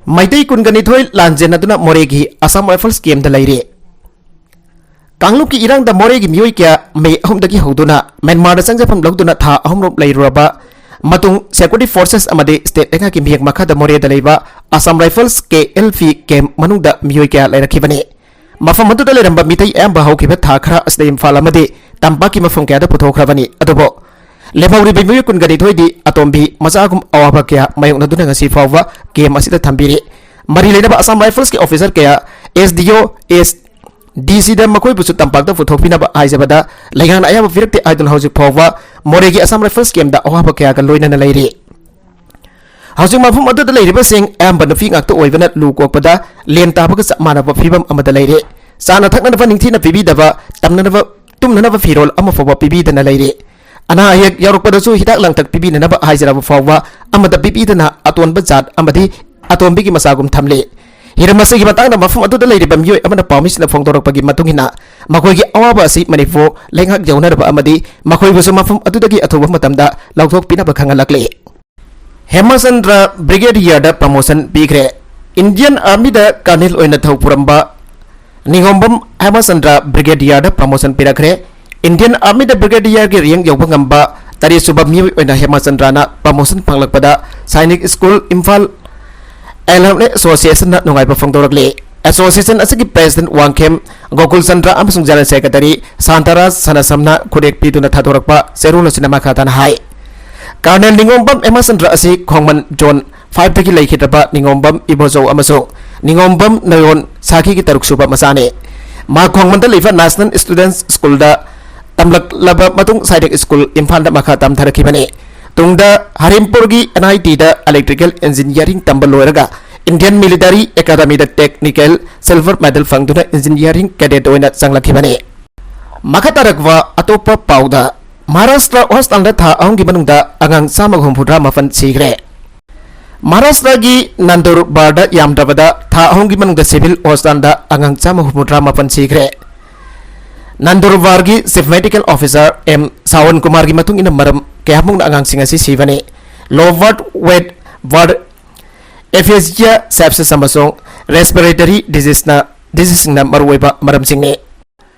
ꯃꯩꯇꯩ ꯀꯨꯟꯒ ꯅꯤꯊꯣꯏ ꯂꯥꯟꯖꯦꯟꯅꯗꯨꯅ ꯃꯣꯔꯦꯒꯤ ꯑꯁꯥꯝ ꯔꯥꯏꯐꯜꯁ ꯀꯦꯝꯗ ꯂꯩꯔꯤ꯫ ꯀꯥꯡꯂꯨꯞꯀꯤ ꯏꯔꯥꯡꯗ ꯃꯣꯔꯦꯒꯤ ꯃꯤꯑꯣꯏ ꯀꯌꯥ ꯃꯦ ꯑꯍꯨꯝꯗꯒꯤ ꯍꯧꯗꯨꯅ ꯃ꯭ꯌꯥꯟꯃꯥꯔꯗ ꯆꯪꯖꯐꯝ ꯂꯧꯗꯨꯅ ꯊꯥ ꯑꯍꯨꯝꯔꯣꯝ ꯂꯩꯔꯨꯔꯕ ꯃꯇꯨꯡ ꯁꯦꯀ꯭ꯌꯨꯔꯤꯇꯤ ꯐꯣꯔꯁꯦꯁ ꯑꯃꯗꯤ ꯁ꯭ꯇꯦꯠ ꯂꯩꯉꯥꯛꯀꯤ ꯃꯤꯠꯌꯦꯡ ꯃꯈꯥꯗ ꯃꯣꯔꯦꯗ ꯂꯩꯕ ꯑꯁꯥꯝ ꯔꯥꯏꯐꯜꯁ ꯀꯦ ꯑꯦꯜ ꯄꯤ ꯀꯦꯝ ꯃꯅꯨꯡꯗ ꯃꯤꯑꯣꯏ ꯀꯌꯥ ꯂꯩꯔꯛꯈꯤꯕꯅꯤ꯫ ꯃꯐꯝ ꯑꯗꯨꯗ ꯂꯩꯔꯝꯕ ꯃꯤꯇꯩ ꯑꯌꯥꯝꯕ ꯍꯧꯈꯤꯕ ꯊꯥ ꯈꯔ ꯑꯁꯤꯗ ꯏꯝꯐꯥꯜ ꯑꯃꯗꯤ ꯇꯝꯄꯥꯛꯀꯤ ꯃꯐꯝ ꯀꯌꯥꯗ ꯄꯨꯊꯣꯛꯈ꯭ꯔꯕꯅꯤ꯫ ꯑꯗꯨꯕꯨ ꯂꯦꯝꯍꯧꯔꯤꯕ ꯃꯤꯑꯣꯏ ꯀꯨꯟꯒ ꯅꯤꯊꯣꯏꯗꯤ ꯑꯇꯣꯝꯕꯤ ꯃꯆꯥꯒꯨꯝ ꯑꯋꯥꯕ ꯀꯌꯥ ꯃꯥꯌꯣꯛꯅꯗꯨꯅ ꯉꯁꯤ ꯐꯥꯎꯕ ꯀꯦꯝ ꯑꯁꯤꯗ ꯊꯝꯕꯤꯔꯤ꯫ ꯃꯔꯤ ꯂꯩꯅꯕ ꯑꯁꯥꯝ ꯔꯥꯏꯐꯜꯁꯀꯤ ꯑꯣꯐꯤꯁꯔ ꯀꯌꯥ, ꯑꯦꯁ ꯗꯤ ꯑꯣ, ꯑꯦꯁ ꯗꯤ ꯁꯤꯗ ꯃꯈꯣꯏꯕꯨꯁꯨ ꯇꯝꯄꯥꯛꯇ ꯄꯨꯊꯣꯛꯄꯤꯅꯕ ꯍꯥꯏꯖꯕꯗ ꯂꯩꯉꯥꯛꯅ ꯑꯌꯥꯕ ꯄꯤꯔꯛꯇꯦ ꯍꯥꯏꯗꯨꯅ ꯍꯧꯖꯤꯛ ꯐꯥꯎꯕ ꯃꯣꯔꯦꯒꯤ ꯑꯁꯥꯝ ꯔꯥꯏꯐꯜꯁ ꯀꯦꯝꯗ ꯑꯋꯥꯕ ꯀꯌꯥꯒ ꯂꯣꯏꯅꯅ ꯂꯩꯔꯤ꯫ ꯍꯧꯖꯤꯛ ꯃꯐꯝ ꯑꯗꯨꯗ ꯂꯩꯔꯤꯕꯁꯤꯡ ꯑꯌꯥꯝꯕ ꯅꯨꯄꯤ ꯉꯥꯛꯇ ꯑꯣꯏꯕꯅ ꯂꯨ ꯀꯣꯛꯄꯗ ꯂꯦꯟ ꯇꯥꯕꯒ ꯆꯞ ꯃꯥꯟꯅꯕ ꯐꯤꯕꯝ ꯑꯃꯗ ꯂꯩꯔꯦ꯫ ꯆꯥꯅ ꯊꯛꯅꯅꯕ ꯅꯤꯡꯊꯤꯅ ꯄꯤꯕꯤꯗꯕ, ꯇꯝꯅꯅꯕ ꯇꯨꯝꯅꯅꯕ ꯐꯤꯔꯣꯜ ꯑꯃ ꯐꯥꯎꯕ ꯄꯤꯕꯤꯗꯅ ꯂꯩꯔꯦ꯫ ꯑꯅꯥ ꯑꯌꯦꯛ ꯌꯥꯎꯔꯛꯄꯗꯁꯨ ꯍꯤꯗꯥꯛ ꯂꯥꯡꯊꯛ ꯄꯤꯕꯤꯅꯅꯕ ꯍꯥꯏꯖꯔꯕ ꯐꯥꯎꯕ ꯑꯃꯠꯇ ꯄꯤꯕꯤꯗꯅ ꯑꯇꯣꯟꯕ ꯖꯥꯠ ꯑꯃꯗꯤ ꯑꯇꯣꯝꯕꯤꯒꯤ ꯃꯆꯥꯒꯨꯝ ꯊꯝꯂꯦ꯫ ꯍꯤꯔꯝ ꯑꯁꯤꯒꯤ ꯃꯇꯥꯡꯗ ꯃꯐꯝ ꯑꯗꯨꯗ ꯂꯩꯔꯤꯕ ꯃꯤꯑꯣꯏ ꯑꯃꯅ ꯄꯥꯎꯃꯤꯁꯤꯡꯗ ꯐꯣꯡꯗꯣꯔꯛꯄꯒꯤ ꯃꯇꯨꯡ ꯏꯟꯅ, ꯃꯈꯣꯏꯒꯤ ꯑꯋꯥꯕ ꯑꯁꯤ ꯃꯅꯤꯄꯨꯔ ꯂꯩꯉꯥꯛ ꯌꯧꯅꯅꯕ ꯑꯃꯗꯤ ꯃꯈꯣꯏꯕꯨꯁꯨ ꯃꯐꯝ ꯑꯗꯨꯗꯒꯤ ꯑꯊꯨꯕ ꯃꯇꯝꯗ ꯂꯧꯊꯣꯛꯄꯤꯅꯕ ꯈꯪꯍꯜꯂꯛꯂꯤ꯫ ꯍꯦꯃꯆꯟꯗ꯭ꯔ ꯕ꯭ꯔꯤꯒꯦꯗꯤꯌꯔꯗ ꯄ꯭ꯔꯃꯣꯁꯟ ꯄꯤꯈ꯭ꯔꯦ꯫ ꯏꯟꯗꯤꯌꯟ ꯑꯥꯔꯃꯤꯗ ꯀꯔꯅꯦꯜ ꯑꯣꯏꯅ ꯊꯧ ꯄꯨꯔꯝꯕ ꯅꯤꯉꯣꯝꯕꯝ ꯍꯦꯃꯆꯟꯗ꯭ꯔ ꯕ꯭ꯔꯤꯒꯦꯗꯤꯌꯔꯗ ꯄ꯭ꯔꯃꯣꯁꯟ ꯄꯤꯔꯛꯈ꯭ꯔꯦ꯫ ꯏꯟꯗꯤꯌꯟ ꯑꯥꯔꯃꯤꯗ ꯕ꯭ꯔꯤꯒꯦꯗꯤꯌꯔꯒꯤ ꯔꯦꯡ ꯌꯧꯕ ꯉꯝꯕ ꯇꯔꯦꯠ ꯁꯨꯕ ꯃꯤꯑꯣꯏ ꯑꯣꯏꯅ ꯍꯦꯃꯆꯟꯗ꯭ꯔꯅ ꯄ꯭ꯔꯃꯣꯁꯟ ꯐꯪꯂꯛꯄꯗ ꯁꯥꯏꯅꯤꯛ ꯁ꯭ꯀꯨꯜ ꯏꯝꯐꯥꯜ ꯑꯦꯂꯝꯅꯦ ꯑꯦꯁꯣꯁꯤꯌꯦꯁꯟꯅ ꯅꯨꯡꯉꯥꯏꯕ ꯐꯣꯡꯗꯣꯔꯛꯂꯤ꯫ ꯑꯦꯁꯣꯁꯤꯌꯦꯁꯟ ꯑꯁꯤꯒꯤ ꯄ꯭ꯔꯦꯁꯤꯗꯦꯟꯠ ꯋꯥꯡꯈꯦꯝ ꯒꯣꯀꯨꯜ ꯆꯟꯗ꯭ꯔ ꯑꯃꯁꯨꯡ ꯖꯦꯅꯔꯦꯜ ꯁꯦꯀ꯭ꯔꯦꯇꯔꯤ ꯁꯥꯟꯇꯔꯥꯖ ꯁꯅꯥꯁꯝꯅ ꯈꯨꯠꯌꯦꯛ ꯄꯤꯗꯨꯅ ꯊꯥꯗꯣꯔꯛꯄ ꯆꯦꯔꯣꯜ ꯑꯁꯤꯅ ꯃꯈꯥ ꯇꯥꯅ ꯍꯥꯏ, ꯀꯔꯅꯦꯜ ꯅꯤꯉꯣꯝꯕꯝ ꯍꯦꯃꯆꯟꯗ꯭ꯔ ꯑꯁꯤ ꯈꯣꯡꯃꯟ ꯖꯣꯟ ꯐꯥꯏꯚꯇꯒꯤ ꯂꯩꯈꯤꯗ꯭ꯔꯕ ꯅꯤꯉꯣꯝꯕꯝ ꯏꯕꯣꯆꯧ ꯑꯃꯁꯨꯡ ꯅꯤꯉꯣꯝꯕꯝ ꯅꯌꯣꯟ ꯁꯥꯈꯤꯒꯤ ꯇꯔꯨꯛ ꯁꯨꯕ ꯃꯆꯥꯅꯤ꯫ ꯃꯍꯥꯛ ꯈꯣꯡꯃꯟꯗ ꯂꯩꯕ ꯅꯦꯁꯅꯦꯜ ꯁ꯭ꯇꯨꯗꯦꯟꯠꯁ ꯁ꯭ꯀꯨꯜꯗ ꯇꯝꯂꯛꯂꯕ ꯃꯇꯨꯡ ꯁꯥꯏꯅꯤꯛ ꯁ꯭ꯀꯨꯜ ꯏꯝꯐꯥꯜꯗ ꯃꯈꯥ ꯇꯝꯊꯔꯛꯈꯤꯕꯅꯤ꯫ ꯇꯨꯡꯗ ꯍꯔꯤꯝꯄꯨꯔꯒꯤ ꯑꯦꯟ ꯑꯥꯏ ꯇꯤꯗ ꯏꯂꯦꯛꯇ꯭ꯔꯤꯀꯦꯜ ꯏꯟꯖꯤꯅꯤꯌꯥꯔꯤꯡ ꯇꯝꯕ ꯂꯣꯏꯔꯒ ꯏꯟꯗꯤꯌꯟ ꯃꯤꯂꯤꯇꯔꯤ ꯑꯦꯀꯥꯗꯃꯤꯗ ꯇꯦꯛꯅꯤꯀꯦꯜ ꯁꯤꯜꯚꯔ ꯃꯦꯗꯜ ꯐꯪꯗꯨꯅ ꯏꯟꯖꯤꯅꯤꯌꯥꯔꯤꯡ ꯀꯦꯗꯦꯠ ꯑꯣꯏꯅ ꯆꯪꯂꯛꯈꯤꯕꯅꯤ꯫ ꯃꯈꯥ ꯇꯥꯔꯛꯄ ꯑꯇꯣꯞꯄ ꯄꯥꯎꯗ, ꯃꯍꯥꯔꯥꯁꯇ꯭ꯔ ꯍꯣꯁꯇꯥꯜꯗ ꯊꯥ ꯑꯍꯨꯝꯒꯤ ꯃꯅꯨꯡꯗ ꯑꯉꯥꯡ ꯆꯥꯝꯃꯒ ꯍꯨꯝꯐꯨꯇꯔꯥ ꯃꯥꯄꯟ ꯁꯤꯈ꯭ꯔꯦ꯫ ꯃꯍꯥꯔꯥꯁꯇ꯭ꯔꯒꯤ ꯅꯟꯗꯨꯔꯕꯥꯔꯗ ꯌꯥꯝꯗ꯭ꯔꯕꯗ ꯊꯥ ꯑꯍꯨꯝꯒꯤ ꯃꯅꯨꯡꯗ ꯁꯤꯚꯤꯜ ꯍꯣꯁꯇꯥꯜꯗ ꯑꯉꯥꯡ ꯆꯥꯝꯃ ꯍꯨꯝꯐꯨꯇꯔꯥ ꯃꯥꯄꯟ ꯁꯤꯈ꯭ꯔꯦ꯫ ꯅꯟꯗꯨꯔꯕꯥꯔꯒꯤ ꯆꯤꯐ ꯃꯦꯗꯤꯀꯦꯜ ꯑꯣꯐꯤꯁꯥꯔ ꯑꯦꯝ ꯁꯥꯋꯟ ꯀꯨꯃꯥꯔꯒꯤ ꯃꯇꯨꯡ ꯏꯟꯅ ꯃꯔꯝ ꯀꯌꯥꯃꯨꯛꯅ ꯑꯉꯥꯡꯁꯤꯡ ꯑꯁꯤ ꯁꯤꯕꯅꯤ꯫ ꯂꯣ ꯕꯥꯔꯊ ꯋꯦꯠ, ꯕꯥꯔꯊ ꯑꯦꯐꯦꯖꯤꯌꯥ, ꯁꯦꯞꯁꯤꯁ ꯑꯃꯁꯨꯡ ꯔꯦꯁꯄꯤꯔꯦꯇꯔꯤ ꯗꯤꯖꯤꯁꯅ, ꯗꯤꯖꯤꯁꯁꯤꯡꯅ ꯃꯔꯨꯑꯣꯏꯕ ꯃꯔꯝꯁꯤꯡꯅꯤ꯫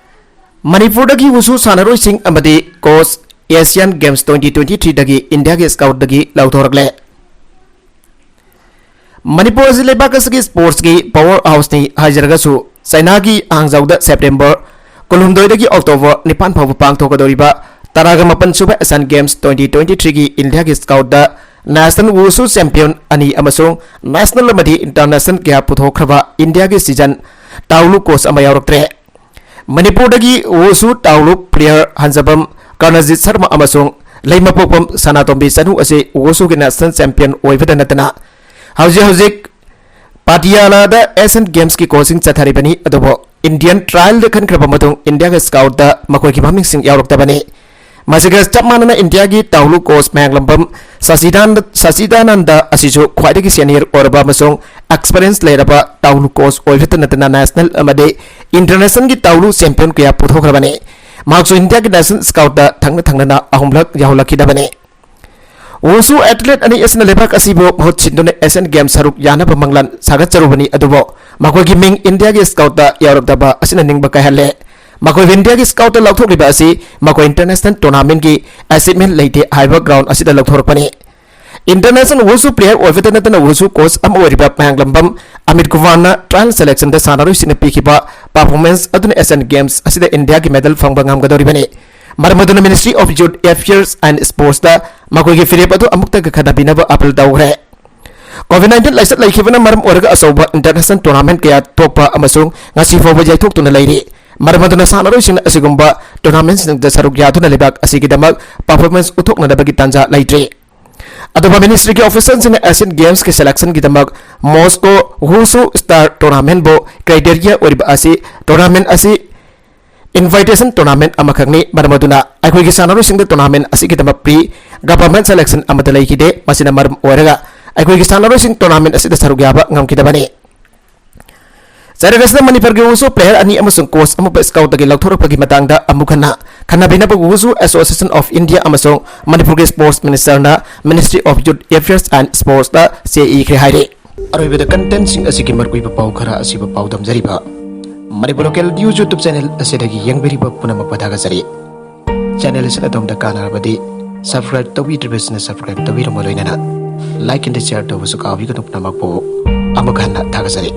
ꯃꯅꯤꯄꯨꯔꯗꯒꯤ ꯋꯨꯁꯨ ꯁꯥꯟꯅꯔꯣꯏꯁꯤꯡ ꯑꯃꯗꯤ coach Asian Games twenty twenty ꯊ꯭ꯔꯤꯗꯒꯤ ꯏꯟꯗꯤꯌꯥꯒꯤ ꯁ꯭ꯀꯥꯎꯠꯇꯒꯤ ꯂꯧꯊꯣꯔꯛꯂꯦ꯫ ꯃꯅꯤꯄꯨꯔ ꯑꯁꯤ ꯂꯩꯕꯥꯛ ꯑꯁꯤꯒꯤ ꯁ꯭ꯄꯣꯔꯠꯁꯀꯤ ꯄꯋꯔ ꯍꯥꯎꯁꯅꯤ ꯍꯥꯏꯖꯔꯒꯁꯨ ꯆꯩꯅꯥꯒꯤ ꯍꯥꯡꯖꯧꯗ ꯁꯦꯞꯇꯦꯝꯕꯔ ꯀꯨꯟꯍꯨꯝꯗꯣꯏꯗꯒꯤ ꯑꯣꯛꯇꯣꯕꯔ ꯅꯤꯄꯥꯟ ꯐꯥꯎꯕ ꯄꯥꯡꯊꯣꯛꯀꯗꯧꯔꯤꯕ ꯇꯔꯥꯒ ꯃꯥꯄꯟ ꯁꯨꯕ ꯑꯦꯁꯤꯌꯥꯟ ꯒꯦꯝꯁ ꯇ꯭ꯋꯦꯟꯇꯤ ꯇ꯭ꯋꯦꯟꯇꯤ ꯊ꯭ꯔꯤꯒꯤ ꯏꯟꯗꯤꯌꯥꯒꯤ ꯁ꯭ꯀꯥꯎꯠꯇ ꯅꯦꯁꯅꯦꯜ ꯋꯨꯁꯨ ꯆꯦꯝꯄꯤꯌꯟ ꯑꯅꯤ ꯑꯃꯁꯨꯡ ꯅꯦꯁꯅꯦꯜ ꯑꯃꯗꯤ ꯏꯟꯇꯔꯅꯦꯁꯅꯦꯜ ꯀꯌꯥ ꯄꯨꯊꯣꯛꯈ꯭ꯔꯕ ꯏꯟꯗꯤꯌꯥꯒꯤ ꯁꯤꯖꯟ ꯇꯥꯎꯂꯨ ꯀꯣꯆ ꯑꯃ ꯌꯥꯎꯔꯛꯇ꯭ꯔꯦ꯫ ꯃꯅꯤꯄꯨꯔꯗꯒꯤ ꯋꯨꯁꯨ ꯇꯥꯎꯂꯨ ꯄ꯭ꯂꯦꯌꯔ ꯍꯟꯖꯕꯝ ꯀꯔꯅꯖꯤꯠ ꯁꯔꯃ ꯑꯃꯁꯨꯡ ꯂꯩꯃꯄꯣꯛꯄꯝ ꯁꯅꯥꯇꯣꯝꯕꯤ ꯆꯅꯨ ꯑꯁꯤ ꯋꯨꯁꯨꯒꯤ ꯅꯦꯁꯅꯦꯜ ꯆꯦꯝꯄꯤꯌꯟ ꯑꯣꯏꯕꯗ ꯅꯠꯇꯅ ꯍꯧꯖꯤꯛ ꯍꯧꯖꯤꯛ ꯄꯥꯇꯤꯌꯥꯂꯥꯗ ꯑꯦꯁꯤꯌꯟ ꯒꯦꯝꯁꯀꯤ ꯀꯣꯆꯤꯡ ꯆꯠꯊꯔꯤꯕꯅꯤ꯫ ꯑꯗꯨꯕꯨ Indian trial ꯗ ꯈꯟꯈ꯭ꯔꯕ ꯃꯇꯨꯡ ꯏꯟꯗꯤꯌꯥꯒꯤ scout ꯇ ꯃꯈꯣꯏꯒꯤ ꯃꯃꯤꯡꯁꯤꯡ ꯌꯥꯎꯔꯛꯇꯕꯅꯤ꯫ ꯃꯁꯤꯒ ꯆꯞ ꯃꯥꯟꯅꯅ ꯏꯟꯗꯤꯌꯥꯒꯤ ꯇꯥꯎꯂꯨ coach ꯃꯌꯥꯡꯂꯝꯕꯝ ꯁꯆꯤꯗꯥꯅꯟꯗ, ꯁꯆꯤꯗꯥꯅꯟꯗ ꯑꯁꯤꯁꯨ ꯈ꯭ꯋꯥꯏꯗꯒꯤ senior ꯑꯣꯏꯔꯕ ꯑꯃꯁꯨꯡ experience ꯂꯩꯔꯕ ꯇꯥꯎꯂꯨ coach ꯑꯣꯏꯕꯇ ꯅꯠꯇꯅ national ꯑꯃꯗꯤ international ꯒꯤ ꯇꯥꯎꯂꯨ champion ꯀꯌꯥ ꯄꯨꯊꯣꯛꯈ꯭ꯔꯕꯅꯤ꯫ ꯃꯍꯥꯛꯁꯨ ꯏꯟꯗꯤꯌꯥꯒꯤ national scout ꯇ ꯊꯪꯅ ꯊꯪꯅꯅ ꯑꯍꯨꯝꯂꯛ ꯌꯥꯎꯍꯜꯂꯛꯈꯤꯗꯕꯅꯤ꯫ ꯋꯨꯁꯨ athlete ꯑꯅꯤ ꯑꯁꯤꯅ ꯂꯩꯕꯥꯛ ꯑꯁꯤꯕꯨ ꯃꯍꯨꯠ ꯁꯤꯟꯗꯨꯅ Asian Games ꯁꯔꯨꯛ ꯌꯥꯅꯕ ꯃꯪꯂꯥꯟ ꯁꯥꯒꯠꯆꯔꯨꯕꯅꯤ, ꯑꯗꯨꯕꯨ ꯃꯈꯣꯏꯒꯤ ꯃꯤꯡ ꯏꯟꯗꯤꯌꯥꯒꯤ scout ꯇ ꯌꯥꯎꯔꯛꯇꯕ ꯑꯁꯤꯅ ꯅꯤꯡꯕ ꯀꯥꯏꯍꯜꯂꯦ꯫ ꯃꯈꯣꯏꯕꯨ ꯏꯟꯗꯤꯌꯥꯒꯤ scout ꯇ ꯂꯧꯊꯣꯛꯂꯤꯕ ꯑꯁꯤ ꯃꯈꯣꯏ international tournament ꯀꯤ achievement ꯂꯩꯇꯦ ꯍꯥꯏꯕ ground ꯑꯁꯤꯗ ꯂꯧꯊꯣꯔꯛꯄꯅꯤ꯫ International ꯋꯨꯁꯨ player ꯑꯣꯏꯕꯇ ꯅꯠꯇꯅ ꯋꯨꯁꯨ coach ꯑꯃ ꯑꯣꯏꯔꯤꯕ ꯃꯌꯥꯡꯂꯝꯕꯝ ꯑꯃꯤꯠ ꯀꯨꯃꯥꯔꯅ trial selection ꯗ ꯁꯥꯟꯅꯔꯣꯏꯁꯤꯡꯅ ꯄꯤꯈꯤꯕ performance ꯑꯗꯨꯅ Asian Games ꯑꯁꯤꯗ ꯏꯟꯗꯤꯌꯥꯒꯤ medal ꯐꯪꯕ ꯉꯝꯒꯗꯧꯔꯤꯕꯅꯤ꯫ ꯃꯔꯝ ꯑꯗꯨꯅ Ministry of Youth Affairs and Sports ꯇ ꯃꯈꯣꯏꯒꯤ ꯐꯤꯔꯦꯞ ꯑꯗꯨ ꯑꯃꯨꯛꯇ ꯈꯟꯅꯕꯤꯅꯕ appeal ꯇꯧꯈ꯭ꯔꯦ꯫ COVID nineteen ꯂꯥꯏꯆꯠ ꯂꯩꯈꯤꯕꯅ ꯃꯔꯝ ꯑꯣꯏꯔꯒ ꯑꯆꯧꯕ international tournament ꯀꯌꯥ ꯊꯣꯛꯄ ꯑꯃꯁꯨꯡ ꯉꯁꯤ ꯐꯥꯎꯕ ꯌꯩꯊꯣꯛꯇꯨꯅ ꯂꯩꯔꯤ꯫ ꯃꯔꯝ ꯑꯗꯨꯅ ꯁꯥꯟꯅꯔꯣꯏꯁꯤꯡꯅ ꯑꯁꯤꯒꯨꯝꯕ tournament ꯁꯤꯡꯗ ꯁꯔꯨꯛ ꯌꯥꯗꯨꯅ ꯂꯩꯕꯥꯛ ꯑꯁꯤꯒꯤꯗꯃꯛ performance ꯎꯠꯊꯣꯛꯅꯅꯕꯒꯤ ꯇꯥꯟꯖꯥ ꯂꯩꯇ꯭ꯔꯤ꯫ ꯑꯗꯨꯒ ministry ꯒꯤ official ꯁꯤꯡꯅ Asian Games ꯀꯤ selection ꯒꯤꯗꯃꯛ Moscow Wushu Star Tournament ꯕꯨ criteria ꯑꯣꯏꯔꯤꯕ ꯑꯁꯤ tournament ꯑꯁꯤ invitation tournament ꯑꯃꯈꯛꯅꯤ꯫ ꯃꯔꯝ ꯑꯗꯨꯅ ꯑꯩꯈꯣꯏꯒꯤ ꯁꯥꯟꯅꯔꯣꯏꯁꯤꯡꯗ tournament ꯑꯁꯤꯒꯤꯗꯃꯛ pre government selection ꯑꯃꯠꯇ ꯂꯩꯈꯤꯗꯦ꯫ ꯃꯁꯤꯅ ꯃꯔꯝ ꯑꯣꯏꯔꯒ ꯑꯩꯈꯣꯏꯒꯤ ꯁꯥꯟꯅꯔꯣꯏꯁꯤꯡ tournament ꯑꯁꯤꯗ ꯁꯔꯨꯛ ꯌꯥꯕ ꯉꯝꯈꯤꯗꯕꯅꯤ꯫ ꯆꯩꯔꯛ ꯑꯁꯤꯗ ꯃꯅꯤꯄꯨꯔꯒꯤ ꯋꯨꯁꯨ player ꯑꯅꯤ ꯑꯃꯁꯨꯡ coach ꯑꯃꯕꯨ scout ꯇꯒꯤ ꯂꯧꯊꯣꯔꯛꯄꯒꯤ ꯃꯇꯥꯡꯗ ꯑꯃꯨꯛ ꯍꯟꯅ ꯈꯟꯅꯕꯤꯅꯕ Wushu Association of India ꯑꯃꯁꯨꯡ ꯃꯅꯤꯄꯨꯔꯒꯤ sports minister ꯅ Ministry of Youth Affairs and Sports ꯇ ꯆꯦ ꯏꯈ꯭ꯔꯦ ꯍꯥꯏꯔꯤ꯫ ꯑꯔꯣꯏꯕꯗ content ꯁꯤꯡ ꯑꯁꯤꯒꯤ ꯃꯔꯨꯑꯣꯏꯕ ꯄꯥꯎ ꯈꯔ ꯑꯁꯤꯕꯨ ꯄꯥꯎꯗꯝꯖꯔꯤꯕ Manipur Local News YouTube channel ꯑꯁꯤꯗꯒꯤ ꯌꯦꯡꯕꯤꯔꯤꯕ ꯄꯨꯝꯅꯃꯛꯄꯨ ꯊꯥꯒꯠꯆꯔꯤ꯫ Channel ꯑꯁꯤꯅ ꯑꯗꯣꯝꯗ ꯀꯥꯟꯅꯔꯕꯗꯤ subscribe ꯇꯧꯕꯤꯗ꯭ꯔꯤꯕꯁꯤꯡꯅ subscribe ꯇꯧꯕꯤꯔꯝꯕ ꯂꯣꯏꯅꯅ like and share ꯇꯧꯕꯁꯨ ꯀꯥꯎꯕꯤꯒꯅꯨ꯫ ꯄꯨꯝꯅꯃꯛꯄꯨ ꯑꯃꯨꯛ ꯍꯟꯅ ꯊꯥꯒꯠꯆꯔꯤ꯫